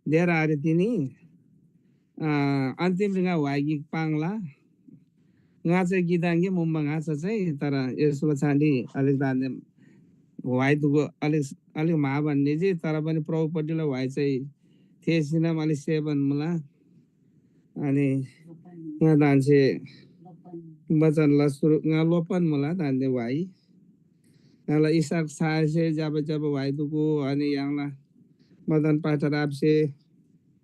देर आरे तिनी, अ, अन्तिम रिङा वाइगी पाङला। ङा चाहिँ गिदाङ्गे मुम्बा ङा चाहिँ, तर यसको छान्डी अलिक दान्ने वाइ दुगो अलिक, अलिक म्हा भन्ने जे, तर पनि प्रभुपट्टिला वाइ चाहिँ थेसिनम अलिक सेवन मुला। अनि ङा दान्से बचनला सुरु ङा लोपन मुला दान्ने वाइ। ङाला इसाक सासे ज्‍यबा ज्‍यबा वाइ दुगु, अनि य्‍हाङला मदन पाठर आबासे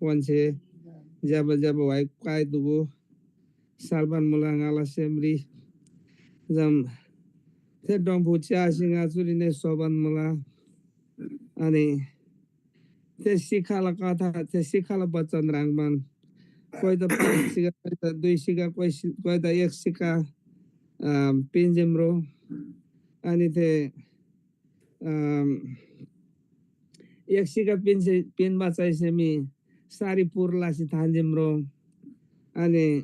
ओन्‍से ज्‍यबा ज्‍यबा वाइ क्‍वाइ दुगु। साल्‍बान मुला ङाला सेमरी जम थे डम्‍फु च्‍यासी ङा चुरीने सोबान मुला। अनि थे शिखाला कथा, थे शिखाला बचन ह्रङ्‌बान कोइ त पाँच शिखा, कोइ त दुई शिखा, कोइ शि-, कोइ त एक शिखा, अ, पिन्‍जिम रो। अनि थे, अ, एक शिखा पिन्‍से, पिन्‍बा चाइसे मी सारी पुर लासी थान्‍जिम रो। अनि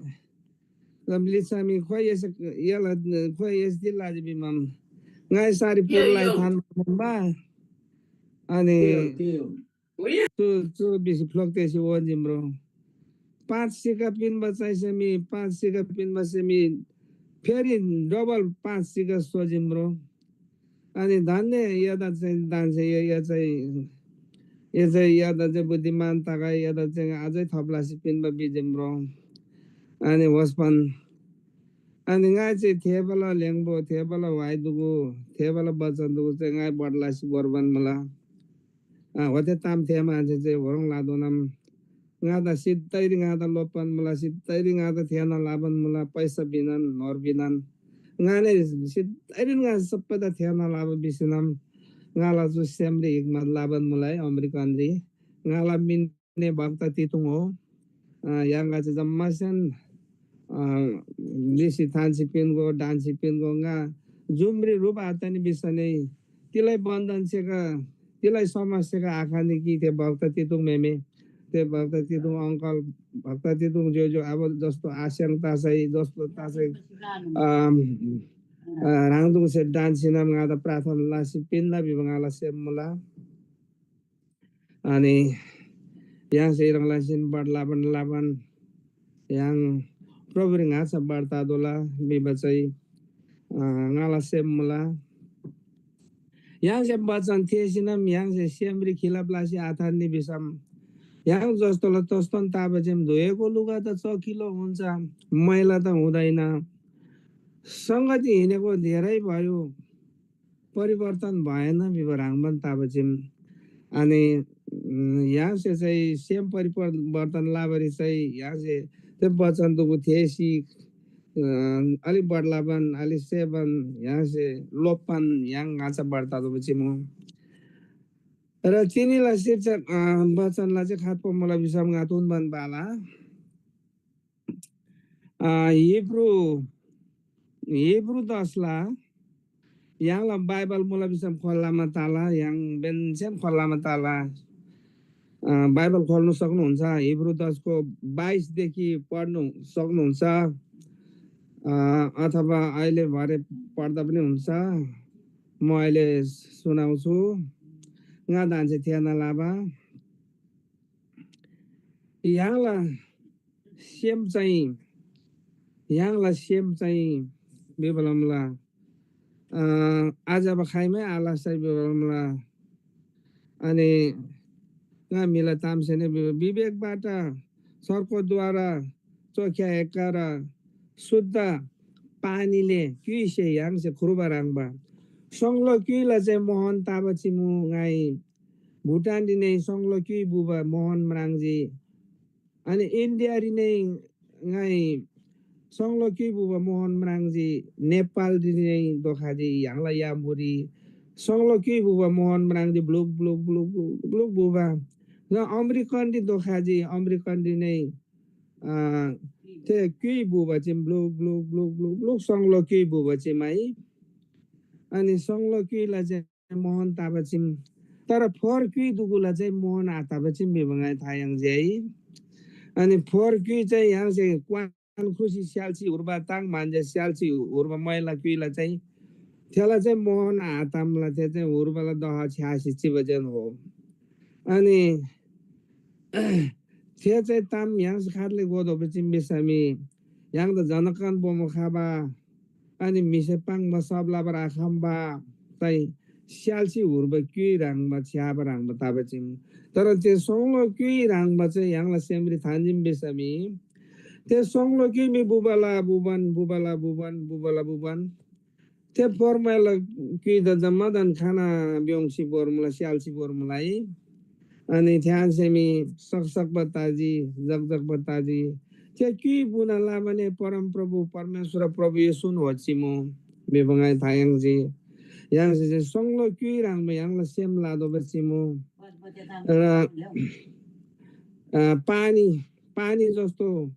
जब लिच्छा मी खोइ एसे, एला, खोइ एस दिल लाजी बिमम। ङाइ सारी पुर लाई थान बा। अनि चु, चु बिसी फ्लोक तेसी ओन्‍जिम रो। पाँच शिखा पिन्‍बा चाइसे मी, पाँच शिखा पिन्‍बा से मी फेरि डबल पाँच शिखा सोजिम रो। अनि धन्‍य एदा चाहिँ दान्‍से ए, ए चाहिँ, ए चाहिँ एदा चाहिँ बुद्धिमान तगै, एदा चाहिँ अझै थप लसी पिन्‍बा भिजी म्रो। अनि होस्‍पन, अनि ङाइ चाहिँ थेबाला ल्‍हेङ्बो, थेबाला व्‍हाइ दुगु, थेबाला बचन दुगु चाहिँ ङाइ बढ लसी भोर्बान मुला। अ, ओते ताम थेःमाहेन्‍से चाहिँ होरोङ लादोनाम ङादा सिद्धैरी ङादा लोप्‍बान मुला, सिद्धैरी ङादा थेःना लबान मुला, पैसा बिनान, न्‍होर बिनान। ङाने सिद्धैरी ङा सप्‍पैदा थेःना लबा भिसीनम ङाला चु सेमरी हिक्‍मत लबान मुला है, अमेरिकनरी। ङाला मिन ने भक्त तितुङ हो। अ, य्‍हाङगा चाहिँ जम्‍मासेन, अ, लिसी थान्‍सी पिन्‍गो, डान्‍सी पिन्‍गो, ङा जुमरी ह्रुप आतनी भिसनी तिलै बन्‍धन सेका, तिलै समस्याका आखनी कि थे भक्त तितुङ मेमे, थे भक्त तितुङ अङ्कल, भक्त तितुङ ज्‍योज्‍यो अब जस्तो आस्‍याङ तसै, जस्तो तसै, अम, अ, ह्राङदुङसे डान्‍सीनम ङादा प्रार्थना लसी पिन्‍ना भिबा ङाला सेम मुला। अनि य्‍हाङसे ह्रङ् लसीन बढ लबान लबान य्‍हाङ प्रभुरी ङाच्‍छा बढ ततोःला भिबा चाहिँ, अ, ङाला सेम मुला। य्‍हाङसे बचन थेःसीनम य्‍हाङसे सेमरी खिलाप लसी आथान्‍नी भिसम य्‍हाङ जस्तोला तस्तोन तबा चीम धोएको लुगा त चकिलो हुन्छ, मैला त हुँदैन। संगति हिँडेको धेरै भयो, परिवर्तन भएन भिबा ह्रङ्‌बान तबा चीम। अनि, उम्, य्‍हाङसे चाहिँ सेम परिवर्तन लबारी चाहिँ य्‍हाङसे त्यो वचन दुगु थेःसी, अ, अलि बढ लबान, अलि सेबान य्‍हाङसे लोप्‍बान य्‍हाङ ङाच्‍छा बढ ततोःबा चीम। र चिनीला शीर्षक, अ, वचनला चाहिँ खात पो मुला भिसम ङा तुन्‍बान बाला। अ, हिब्रू, हिब्रू दसला य्‍हाङला बाइबल मुला भिसम खोल्‍लामा ताला, य्‍हाङ बेन्‍सेन खोल्‍लामा ताला। अ, बाइबल खोल्नु सक्नुहुन्छ, हिब्रू दसको बाइसदेखि पढ्नु सक्नुहुन्छ। अ, अथवा अहिले भरे पढ्दा पनि हुन्छ। म अहिले सुनाउँछु। ङा दान्‍से थेःना लबा। य्‍हाङला सेम चाहिँ, य्‍हाङला सेम चाहिँ भिबा लमला, अ, आज अब खाइमै आलस चाहिँ भिबा लमला। अनि ङा म्‍हिला तामसेन वि-, विवेकबाट सर्कोद्वारा चोख्‍या एक्‍का र शुद्ध पानीले क्‍युइसे य्‍हाङसे ख्रुबा ह्रङ्‌बा। सङ्लो क्‍युइला चाहिँ मोहन तबा चिमु ङाइ भुटानरी नै सङ्लो क्‍युइ बुबा मोहन म्राङ्जी। अनि इन्डियारी नै ङाइ सङ्लो क्‍युइ बुबा मोहन म्राङ्जी। नेपालरी नै दोखाजी य्‍हाङला याम्‍बुरी सङ्लो क्‍युइ बुबा मोहन म्राङ्जी book, book, book, book, book बुबा। ङा अमेरिकनरी दोखाजी अमेरिकनरी नै, अ, थे क्‍युइ बुबा चिम book, book, book, book, book सङ्लो क्‍युइ बुबा चिम है। अनि सङ्लो क्‍युइला चाहिँ मोहन तबा चिम। तर फोर क्‍युइ दुगुला चाहिँ मोहन आतबा चिम भिबा ङाइ था याङ्जी है। अनि फोर क्‍युइ चाहिँ य्‍हाङसे क्‍वान खुसी स्‍याल्‍सी हुर्बा ताङ म्‍हन्‍जे स्‍याल्‍सी हुर्बा मैला क्‍युइला चाहिँ थेला चाहिँ मोहन आतामला, थे चाहिँ हुर्बाला दह छ्‌यासी चिबा जेन हो। अनि थे चाहिँ ताम य्‍हाङसे खातले गोदोबा चिम भिसमी य्‍हाङदा जनकन बोमो खबा अनि म्‍हिसे पाङ्बा सब लबर आखम्‍बा ताइ स्‍याल्‍सी हुर्बा क्‍युइ ह्रङ्‌बा छ्‌याबा ह्रङ्‌बा तबा चीम। तर थे सोङलो क्‍युइ ह्रङ्‌बा चाहिँ य्‍हाङला सेमरी थान्‍जीम भिसमी थे सोङलो क्‍युइ मी बुबाला बुबान, बुबाला बुबान, बुबाला बुबान। थे पोरमैला क्‍युइदा जम्‍मादान खाना ब्‍योङ्सी बोर्मुला, स्‍याल्‍सी बोर्मुला है। अनि थ्‍यान्‍से मी सकसक बत्ताजी, जकजक बत्ताजी, थे क्‍युइ बुना लबाने परमप्रभु परमेश्‍वर प्रभु येशून होच्‍छी मु भिबा ङाइ था याङ्जी। य्‍हाङसे जे सोङलो क्‍युइ ह्रङ्‌बा य्‍हाङला सेम लातोःबा चिमु। र, अ, पानी, पानी जस्तो,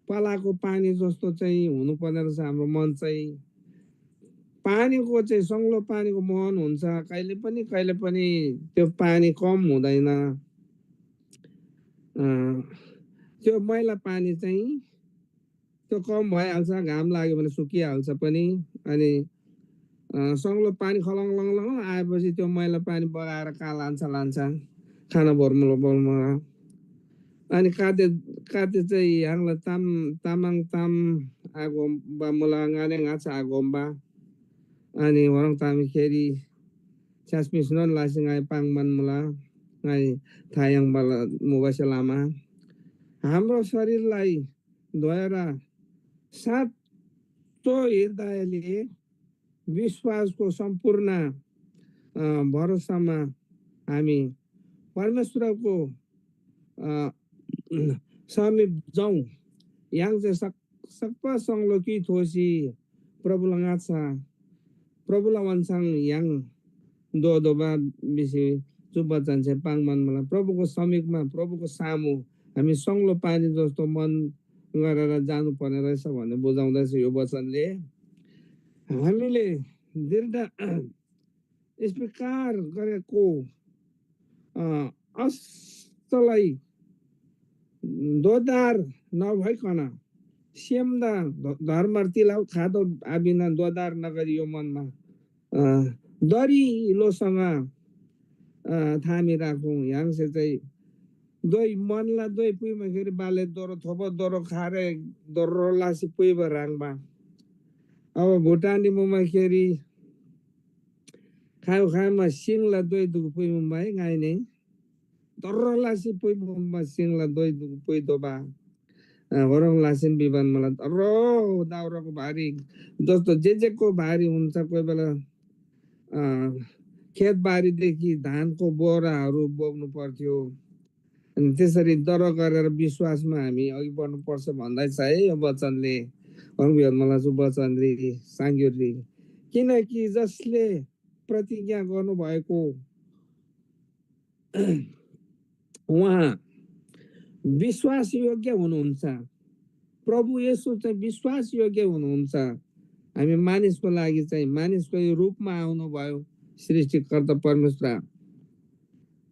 पलाको पानी जस्तो चाहिँ हुनुपर्ने रहेछ हाम्रो मन चाहिँ। पानीको चाहिँ सङ्लो पानीको मुहान हुन्छ, कहिले पनि, कहिले पनि त्यो पानी कम हुँदैन। अ, त्यो मैला पानी चाहिँ त्यो कम भइहाल्छ, घाम लाग्यो भने सुकिहाल्छ पनि। अनि, अ, सङ्लो पानी खलङ लङ लङ आएपछि त्यो मैला पानी बगाएर कहाँ लान्छ, लान्छ, खाना भर्मुला भर्मुला। अनि काते, काते चाहिँ य्‍हाङला ताम, तामाङ ताम आगोम बा मुला ङाने ङाचा आगोम बा। अनि वरङ ताम खेरी छ्यासमिसनोन लासी ङाइ पाङ्‌बान मुला। ङाइ था याङ्बा मुबासे लमा हाम्रो शरीरलाई धोएर साँचो हृदयले विश्वासको सम्पूर्ण, अ, भरोसामा हामी परमेश्वरको, अ, समीप जाउँ। य्‍हाङ चाहिँ सक-, सक्‍प सङ्लो कि थोसी प्रभुला ङाच्‍छा, प्रभुला वन्‍साङ य्‍हाङ दोदोबा भिसी चु बचनसे पाङ्‌बान मुला। प्रभुको समीपमा, प्रभुको सामु हामी सङ्लो पानी जस्तो मन गरेर जानुपर्ने रहेछ भन्ने बुझाउँदैछ यो वचनले। हामीले दृढ स्वीकार गरेको, अ, असलै दोधार नभइकन सेमदा ध-, धर्मर तिलाउ खादो आबिना दोधार नगरी यो मनमा, अ, दरिलोसँग, अ, थामी राखौँ। य्‍हाङसे चाहिँ दोइ मनला दोइ पुइमाखेरी बाले दोरो थोबो दोरो खारे दोरो लासी पुइबा ह्रङ्‌बा। अब भुटानी मुमाखेरी खायो खायोमा सिङला दोइ दुगु पुइमुम्बा है ङाइ नै। दर्रो लासी पुइमुम्बा सिङला दोइ दुगु पुइतोःबा। अ, होरङ लासिन बिबान मला दर्रो दाउराको भारी जस्तो जे जेको भारी हुन्छ कोही बेला, अ, खेतबारीदेखि धानको बोराहरू बोक्नु पर्थ्यो। अनि त्यसरी दर गरेर विश्वासमा हामी अघि बढ्नुपर्छ भन्दै छ है यो वचनले। होरङ बिबान मला चु वचनरी साङ्ग्योरी। किनकि जसले प्रतिज्ञा गर्नुभएको उहाँ विश्वासयोग्य हुनुहुन्छ। प्रभु येशू चाहिँ विश्वासयोग्य हुनुहुन्छ। हामी मानिसको लागि चाहिँ मानिसको रूपमा आउनुभयो, सृष्टिकर्ता परमेश्वर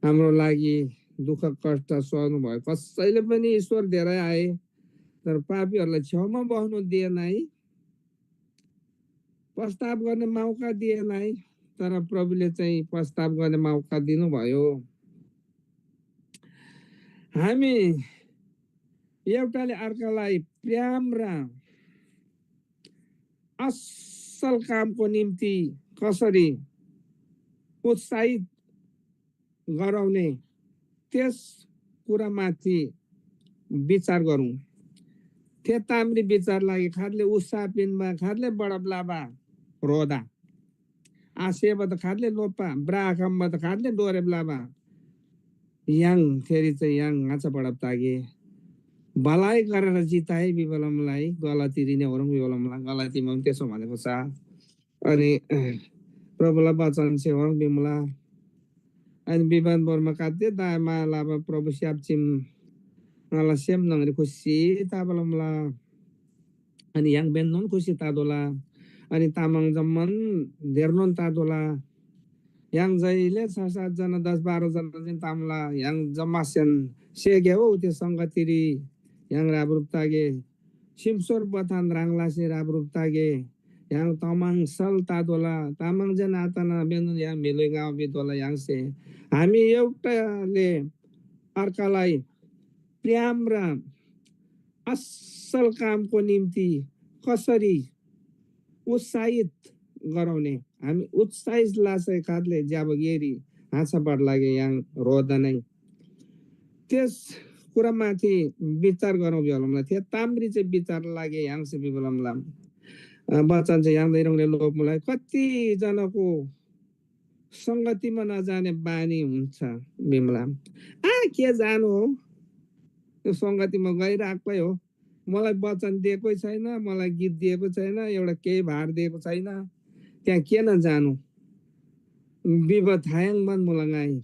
हाम्रो लागि दुःख कष्ट सहनुभयो। कसैले पनि ईश्वर धेरै आए, तर पापीहरूलाई छेउमा बस्नु दिएन है। पश्चाताप गर्ने मौका दिएन है, तर प्रभुले चाहिँ पश्चाताप गर्ने मौका दिनुभयो। हामी एउटाले अर्कालाई प्रेम र असल कामको निम्ति कसरी उत्साहित गराउने त्यस कुरामाथि विचार गरौँ। थे तामरी विचार लागि खादले उत्साह पिन्‍बा, खादले बढब लाबा ह्रोदा। आसेबा त खादले लोप्‍बा, ब्रा आखम्‍बा त खादले डोरेब लाबा। य्‍हाङ थेरी चाहिँ य्‍हाङ ङाच्‍छा बढब तागे। भलाइ गरेर जिताए बिबलमलाई गलती रिने होरङ बिबलमला गलतीमा पनि त्यसो भनेको छ। अनि प्रभुला वचन से होरङ बिमला। अनि विमान बोर्मा काते दाय माया लाबा प्रभु स्याप चिम ङाला सेम नङरी खुसी ताबलमला। अनि य्‍हाङ बेन्‍नोन खुसी तादोला। अनि तामाङ जम्‍मान धेरनोन तादोला। य्‍हाङ जैले छ सात जना, दस बाह्र जना चाहिँ तामला। य्‍हाङ जम्‍मासेन सेगे हो ते संगतिरी य्‍हाङ राबरुप तागे। सिमसोर बथान ह्राङ लासे राबरुप तागे। य्‍हाङ तामाङ सल तादोला। तामाङ जेन आतना बेन्‍नोन य्‍हाङ म्‍हिलोइ गाउँ बितोला य्‍हाङसे। हामी एउटाले अर्कालाई प्रेम र असल कामको निम्ति कसरी उत्साहित गराउने, हामी उत्साहित लासै खातले ज्‍याबा गेरी हाँसा बढ लागे य्‍हाङ ह्रोदा नै। त्यस कुरामाथि विचार गरौँ भिबलमला। थे तामरी चाहिँ विचार लागे य्‍हाङसे भिबलमला। अ, बचन चाहिँ य्‍हाङदा इरङले लोप मुला। कति जनको संगतिमा नजाने बानी हुन्छ बिमला। आ, के जानु हो? त्यो संगतिमा गइराख्दै हो। मलाई वचन दिएकै छैन, मलाई गीत दिएको छैन, एउटा केही भार दिएको छैन। त्यहाँ किन जानु? बिब थायङ मन मुला ङाइ।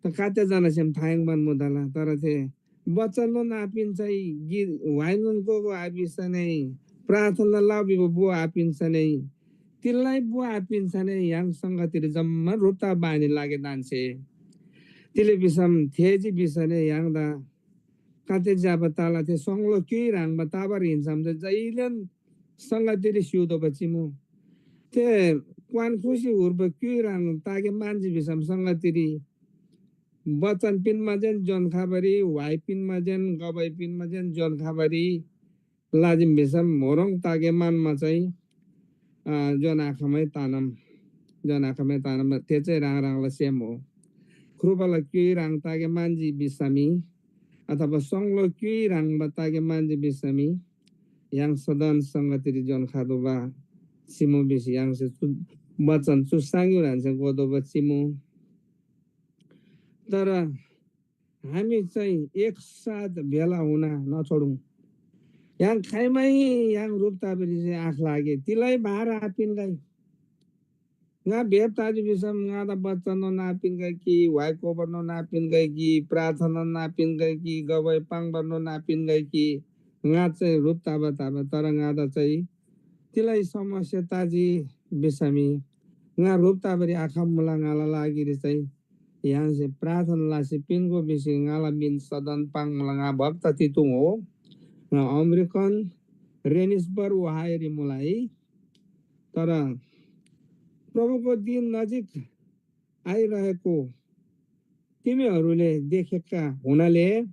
त काते जना सेम थायङ मन मुदला, तर थे वचननोन आपिन्‍सै, गीत वाइनोन गोगो आपिन्‍सनै, प्रार्थना लबीबो बो आपिन्‍सनै, तिल्‍लै बो आपिन्‍सनै य्‍हाङ संगतिरी जम्‍मान ह्रुप्‍ता बानी लागे दान्‍से। तिले भिसम थेजी भिसने य्‍हाङदा काते ज्‍याबा ताला थे सङ्लो क्‍युइ ह्राङबा ताबार हिन्‍सम थे जैलेन संगतिरी स्‍युतोःबा चिमु। थे क्‍वान खुसी हुर्बा क्‍युइ ह्राङ तागे मान्‍जी भिसम संगतिरी बचन पिन्‍माजेन जोन खबारी, व्‍हाइ पिन्‍माजेन गबै पिन्‍माजेन जोन खबारी लाजिम भिसम म्‍होरङ तागे मानमा चाहिँ, अ, जोन आखमै तानम। जन आखमे तान ते चाहिँ ह्राङ ह्राङला सेम हो। ख्रुबाला क्युइ ह्राङ तागे मान्जी बिसामी अथवा सङ्लो क्युइ ह्राङबा तागे मान्जी बिसामी य्‍हाङ सदन संगतिरी जन खादोबा चिमु बिसी य्‍हाङसे चु बचन चु साङ्यु ह्रान्से गोदोबा चिमु। तर हामी चाहिँ एक साथ भेला हुना नछोडौँ। य्‍हाङ खाइमै य्‍हाङ रूप ताबेरी चाहिँ आख लागे तिलै भार आपिन्‍गै। ङा भेप ताजी भिसम ङादा बच्चानो नापिन्‍गै कि, व्‍हाइ कोबरनो नापिन्‍गै कि, प्रार्थना नापिन्‍गै कि, गवाइ पाङ्बानो नापिन्‍गै कि, ङा चाहिँ रूप ताबा ताबा, तर ङादा चाहिँ तिलै समस्या ताजी भिसमी ङा रूप ताबारी आखम मुला। ङाला लागिरी चाहिँ य्‍हाङसे प्रार्थना लसी पिन्‍गो भिसी ङाला मिन सदन पाङ्‌मुला। ङा भक्त तितुङ हो। ङा अमेरिकन रेनिसबर्ग ओहायोरी मुला है। तर प्रभुको दिन नजिक आइरहेको तिमीहरूले देखेका हुनाले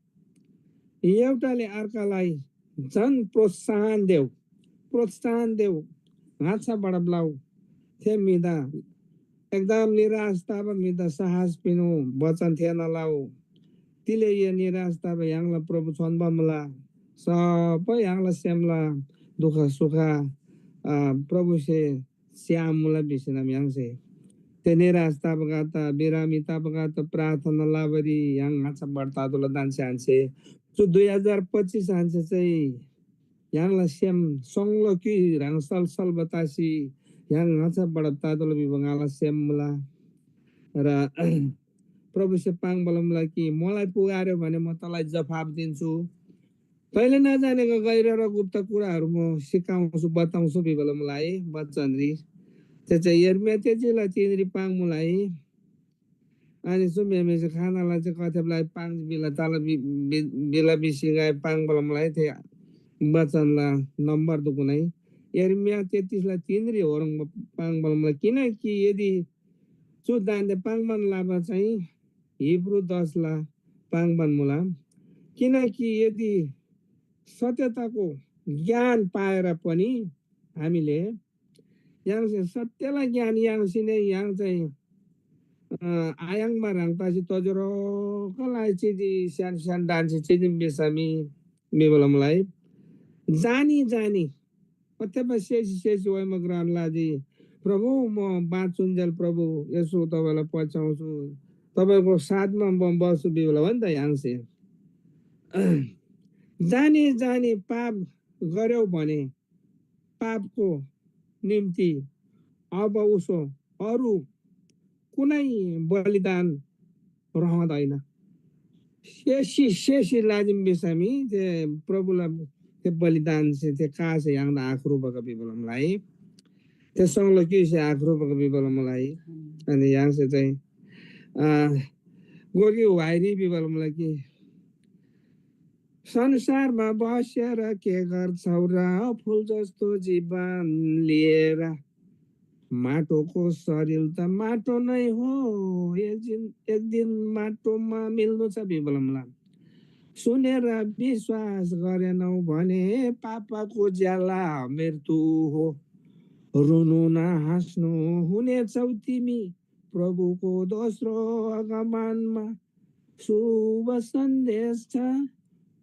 एउटाले अर्कालाई झन् प्रोत्साहन देऊ, प्रोत्साहन देऊ, ङाच्‍छा बढब लउ। थे म्‍हिदा एकदम निराश तबा म्‍हिदा साहस पिनु, वचन थेःना लउ। तिले ए निराश तबा य्‍हाङला प्रभु छोन्‍बा मुला। सबै य्‍हाङला सेमला दुःख सुख, अ, प्रभुसे स्‍यामुला भिसीनम य्‍हाङसे ते निराश तबगत, बिरामी तबगत प्रार्थना लबारी य्‍हाङ ङाच्‍छा बढ ततोःला दान्‍से आन्‍से। चु दुई हजार पच्चिस आन्‍से चाहिँ य्‍हाङला सेम सङ्लो कि ह्राङ सलसल बतासी य्‍हाङ ङाच्‍छा बढब ततोःला भिबा ङाला सेम मुला। र प्रभुसे पाङ्बा लमुला कि मलाई पुगार्‍यो भने म तँलाई जवाफ दिन्छु। तैँले नजानेको गहिरो र गुप्त कुराहरू म सिकाउँछु, बताउँछु भिबा लमुला है वचनरी। ते चाहिँ यर्मिया तेजीला तिनरी पाङ्मुला है। अनि चु म्‍हेमेसे खानाला चाहिँ कथेबलाई पाङ बिला तला बि-, बि-, बिला बिसी गाय पाङ्बा लमुला है। थे वचनला नम्बर दुकुनै यर्मिया तेत्तिसला तिनरी होरङ पाङ्बा लमुला। किनकि यदि चु दान्‍दे पाङ्‌बान लबा चाहिँ हिब्रू दसला पाङ्‌बान मुला। किनकि यदि सत्यताको ज्ञान पाएर पनि हामीले य्‍हाङसे सत्यला ज्ञान याङ्सी नै य्‍हाङ चाहिँ, अ, आयाङ्बा ह्रङ् तसी तोजोरोकलाई चिजी स्‍यान स्‍यान डान्‍सी चिजिम बिसमी भिबा लमुला है। जानी जानी ओतेबा सेसी सेसी ओइमा ग्रहण लाजी। प्रभु, म बाँचुन्जेल प्रभु येशू तपाईँलाई पछ्याउँछु, तपाईँको साथमा म बस्छु भिबला हो नि त य्‍हाङसे। जानी जानी पाप गर्‍यौ भने पापको निम्ति अब उसो अरू कुनै बलिदान रहँदैन। सेसी सेसी लाजिम बिसामी ते प्रभुला ते बलिदान से ते कासे य्‍हाङदा आख्रुबा भिबलमलाई। ते सङ्लो क्युसे आख्रुबा भिबलमलाई। अनि य्‍हाङसे चाहिँ, अ, गोगी वाइरी भिबलमलाई कि संसारमा बसेर के गर्छौ र फुल जस्तो जीवन लिएर? माटोको शरीर त माटो नै हो, एक दिन, एक दिन माटोमा मिल्नु छ भिबलमला। सुनेर विश्वास गरेनौ भने पापको ज्याला मृत्यु हो। रुनु न हाँस्नु हुनेछौ तिमी प्रभुको दोस्रो आगमनमा। शुभ सन्देश छ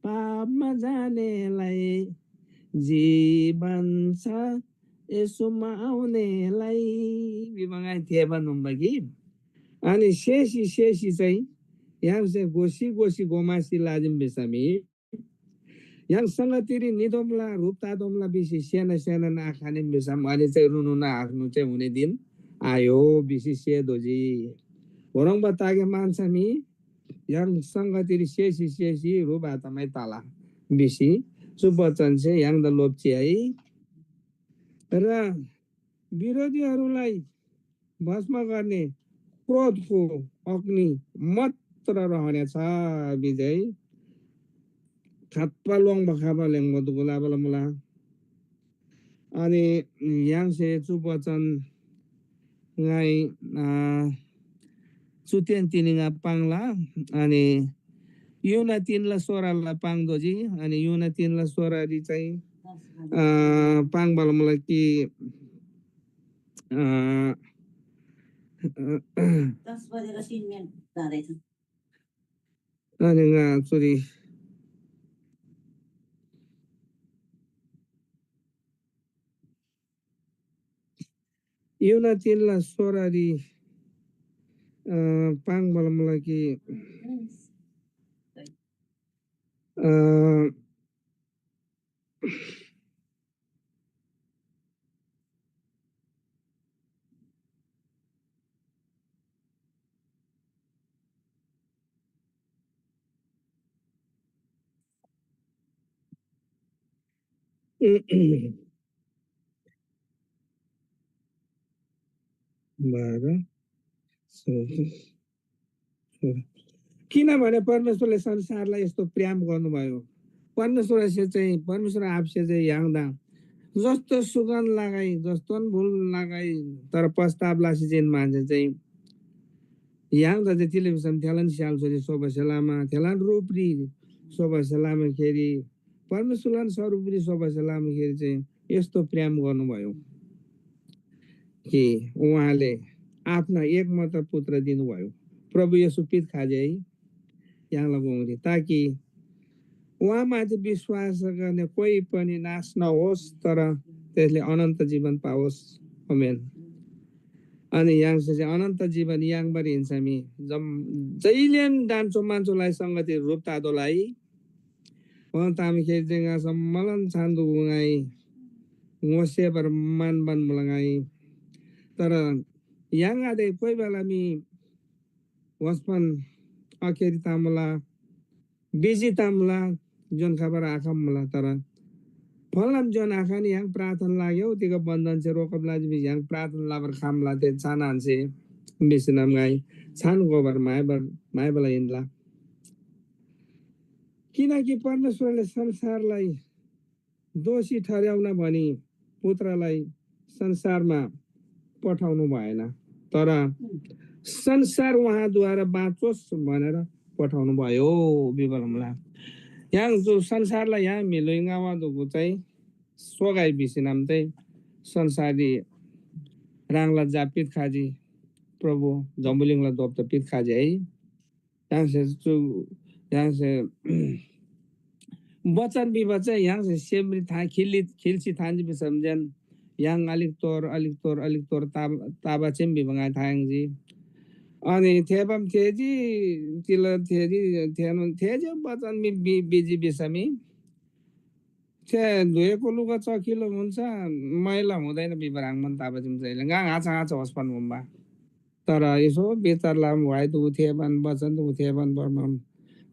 पापमा जानेलाई, जीवन छ यसोमा आउनेलाई। भिबा थे भन्‍नुम्‍बा कि अनि सेसी सेसी चाहिँ य्‍हाङसे गोसी गोसी गोमासी लाजिम भिसमी य्‍हाङ संगतिरी नितोमला ह्रुप तातोमला भिसी सेना सेनान आखानेम भिसम अनि चाहिँ रुनु न आख्नु चाहिँ हुने दिन आयो भिसी सेदोजी। होरङबा तागे मान्छामी य्‍हाङ संगतिरी सेसी सेसी ह्रुप आतमै तला भिसी चु वचनसे य्‍हाङदा लोप्‍जी है। र विरोधीहरूलाई भस्म गर्ने क्रोधको अग्नि मात्र रहनेछ। विजय खाप्पा लोङ बखाबा लेङ मधुगुला बलमुला। अनि य्‍हाङसे चु वचन ङाइ, अ, चुतेन तिनी ङा पाङ्ला। अनि युना तिनला सोराला पाङ्दोजी। अनि युना तिनला सोरारी चाहिँ, अ, पाङ्बाला मुला कि, अ, दस बजेर तिन मिनट जाँदैछ। अनि ङा चुरी युना तिनला सोरारी अ, पाङ बलमला कि अ, बाह्र, चौध, सोह्र। किनभने परमेश्वरले संसारलाई यस्तो प्रेम गर्नुभयो। परमेश्वरसे चाहिँ, परमेश्वर आफूसे चाहिँ य्‍हाङदा जस्तो सुगन लगाइ, जस्तोन भुल लगाइ, तर पश्चाताप लसी चाहिँ मान्छे चाहिँ य्‍हाङदा चाहिँ तिले भिसम थेलान स्यालसोरी सोबासे लमा, थेलान रूपरी सोबासे लमाखेरी, परमेश्वरलान स्वरूपरी सोबासे लमाखेरी चाहिँ यस्तो प्रेम गर्नुभयो कि उहाँले आफ्ना एकमात्र पुत्र दिनुभयो। प्रभु येशू पित खजी है य्‍हाङला गुङरी, ताकि उहाँमाथि विश्वास गर्ने कोही पनि नाश नहोस्, तर त्यसले अनन्त जीवन पाओस्। आमेन। अनि य्‍हाङसे चाहिँ अनन्त जीवन याङ्बारी हिन्‍समी जम-, जैलेन डान्‍सो मान्छोलाई संगति रूप तातोलाई। तामखेर चाहिँ ङा सम्मलन छान्दुगु ङाइ ङोसेबर मान बन मुला ङाइ। तर य्‍हाङ आदे कोही बेला मी वसपन अखेरी तामुला, बिजी तामुला, जोन खबर आखम मुला। तर फलम जोन आखानी य्‍हाङ प्रार्थना लाग्यो, तिग बन्धन से रोकब लाजी भिसी य्‍हाङ प्रार्थना लबर खामला ते छानान्‍से बिसिनम ङाइ छान गोबर मायबर मायबला हिन्‍ला। किनकि परमेश्वरले संसारलाई दोषी ठहर्‍याउन भनी पुत्रलाई संसारमा पठाउनु भएन, तर संसार उहाँद्वारा बाँचोस् भनेर पठाउनु भयो भिबा मुला। य्‍हाङ जो संसारलाई य्‍हाङ म्‍हिलोइ ङावा दुगु चाहिँ सोगाइ भिसिनम चाहिँ संसाररी ह्राङला जा पित खाजी, प्रभु जम्‍बुलिङला दोप्‍ता पित खाजी है। य्‍हाङसे चु य्‍हाङसे बचन भिबा चाहिँ य्‍हाङसे सेमरी था खिल्‍ली खिल्‍सी थान्‍जी भिसम जेन य्‍हाङ अलिक तोर अलिक तोर अलिक तोर ताब ताबा चेम भिबा ङाइ थायाङ्जी। अनि थेबम थेजी तिल थेजी थेनोन थेजी बचन बि बि बिजी भिसमी थे धोएको लुगा चकिलो हुन्छ, मैला हुँदैन भिबा ह्राङमान ताबा चेम चाहिँ ङा ङाचा ङाचा होस्पन मुम्बा। तर यसो बिचार लाम वाइ दुगु थेबन बचन दुगु थेबन बर्मम।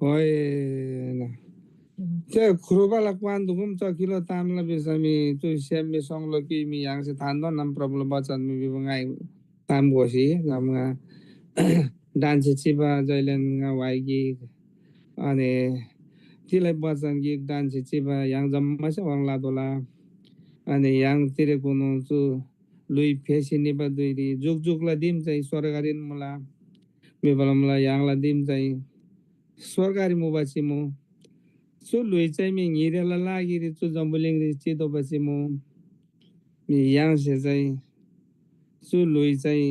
होइन। ते ख्रुबाला क्वान दुगुम चकिलो तामला बिसमी तु सेम मी सोंगलो कि मी य्‍हाङसे थान्‍दो नम प्रभुला बचन मी बिबु ङाइ ताम गोसी नम ङा डान्‍सी चिबा जैलेन ङा वाइ गिक अनि तिलै बचन गिक डान्‍सी चिबा य्‍हाङ जम्‍मासे वाङ लातोःला। अनि य्‍हाङ तिरेकुनु चु ल्‍हुइ फेसी निबा धुइरी जुकजुकला दिम चाहिँ स्‍वर्गरीन मुला। भिबा मुला य्‍हाङला दिम चाहिँ स्‍वर्गरी मुबा चिमु। चु ल्‍हुइ चाहिँ मी ङ्हिरेला लागिरी चु जम्‍बुलिङरी चितोःबा चिमु। मी य्‍हाङसे चाहिँ चु ल्‍हुइ चाहिँ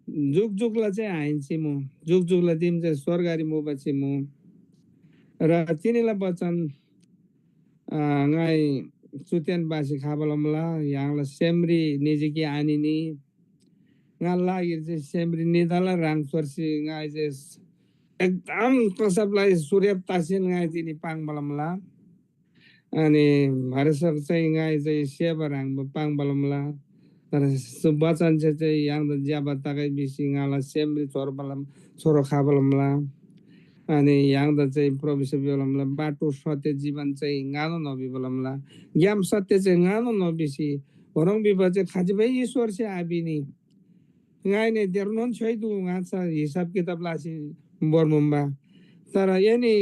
जुकजुकला चाहिँ आहिन चिमु। जुकजुकला दिम चाहिँ स्‍वर्गरी मुबा चिमु। र तिनीला बचन अ, ङाइ चुदेन बासी खबा लमुला, य्‍हाङला सेमरी निजी कि आनिनी? ङाला लागिरी चाहिँ सेमरी नितला ह्राङ स्‍वर्सी ङाइ चाहिँ एकदम कसबलाई सुरेब तसीन ङाइ तिनी पाङ्बा लमुला। अनि भरसक चाहिँ ङाइ चाहिँ सेबा ह्राङ पाङ्बा लमुला। तर चु बचनसे चाहिँ य्‍हाङदा ज्‍यबा तगै भिसी ङाला सेमरी छोरो बलम-, छोरो खबा लमुला। अनि य्‍हाङदा चाहिँ प्रभुसे भिबा लमुला, बाटो सत्य जीवन चाहिँ ङानो न्‍हो भिबा लमुला। ग्‍याम सत्य चाहिँ ङानो न्‍हो भिसी ह्रङ् भिबा चाहिँ खजिबै ईश्‍वरसे आभिनी। ङाइ नै देर्नोन छ्‌योइदु ङाच्‍छा हिसाब किताब लासी भोर्मुम्बा। तर एनी,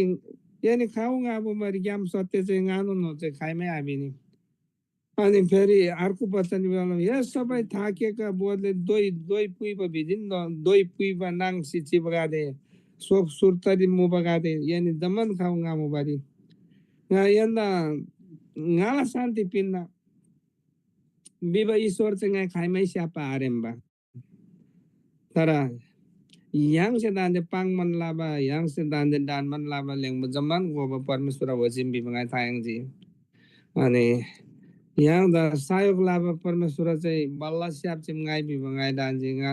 एनी खाउ ङाबुमरी ग्‍याम सत्य चाहिँ ङानो न्‍हो चाहिँ खाइमै आभिनी। अनि फेरि अर्को वचन भिबा, यस सबै थाकेका बोधले दोइ, दोइ पुइबा भिजिन, दोइ पुइबा नाङसी चिबागदे, शोक सुर्तरी मुबागदे, एनी जम्‍मान खाउ ङा मुबारी। ङा एन्‍दा ङाला शान्ति पिन्‍ना भिबा ईश्‍वर चाहिँ ङाइ खाइमै स्‍याप्‍बा आरेम्‍बा। तर य्‍हाङसे दान्‍दे पाङ्‌बान लबा, य्‍हाङसे दान्‍दे ढान्‍बान लबा ल्‍हेङ्बा जम्‍मान घोबा परमेश्‍वरला वचन भिबा ङाइ था याङ्जी। अनि य्‍हाङदा सहयोग लबा परमेश्‍वर चाहिँ बल्‍ल स्‍याप्‍जीम ङाइ भिबा ङाइ ढान्‍जी। ङा,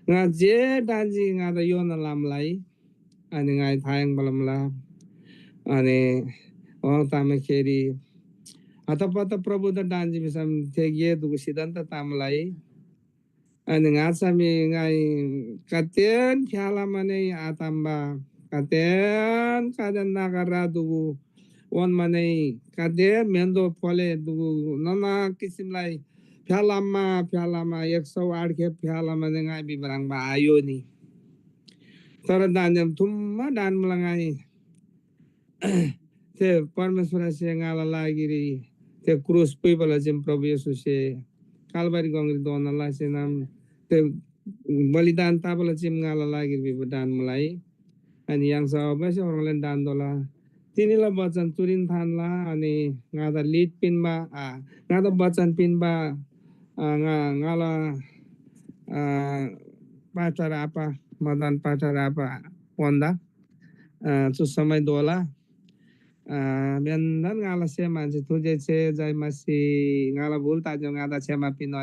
ङा जे ढान्‍जी ङादा योना लमलाई। अनि ङाइ था याङ्बा लमला। अनि ओङ तामाखेरी हतपत प्रभुदा ढान्‍जी भिसम थे गे दुगु सिद्धान्त तामलाई। अनि ङाच्‍छा मी ङाइ कतेन फ्‍याला मनै आताम्‍बा, कतेन कदेन नागा रा दुगु ओन्‍मा नै कदे म्‍हेन्‍दो फोले दुगु नना किसिमलाई फ्‍यालाम्‍मा फ्‍यालाम्‍मा एक सौ आठ खेप फ्‍यालाम्‍मा नै ङाइ बिब्राङबा आयो नि। तर दान्‍देन थुम्‍मा डान्‍मुला ङाइ थे परमेश्‍वरसे ङाला लागिरी थे क्रुस पुइबाला जिम प्रभु येशूसे कालबारी गङरी दोना लसीनम थे बलिदान तबाला जिम ङाला लागिरी भिबा डान्‍मुला है। अनि य्‍हाङसे अवश्य ह्राङलान डान्‍तोःला। तिनीला बचन चुरीन थान्‍ला, अनि ङादा लिड पिन्‍बा, आ, ङादा बचन पिन्‍बा, आ, ङा, ङाला, आ, पास्टर आपा, मदन पास्टर आपा, भन्‍दा, आ, चु समय दोला। आ, बेन्‍धन ङाला से मान्छे थुजे छे जय मसी ङाला भुल ताज्‍यो ङादा क्षमा पिन्‍नो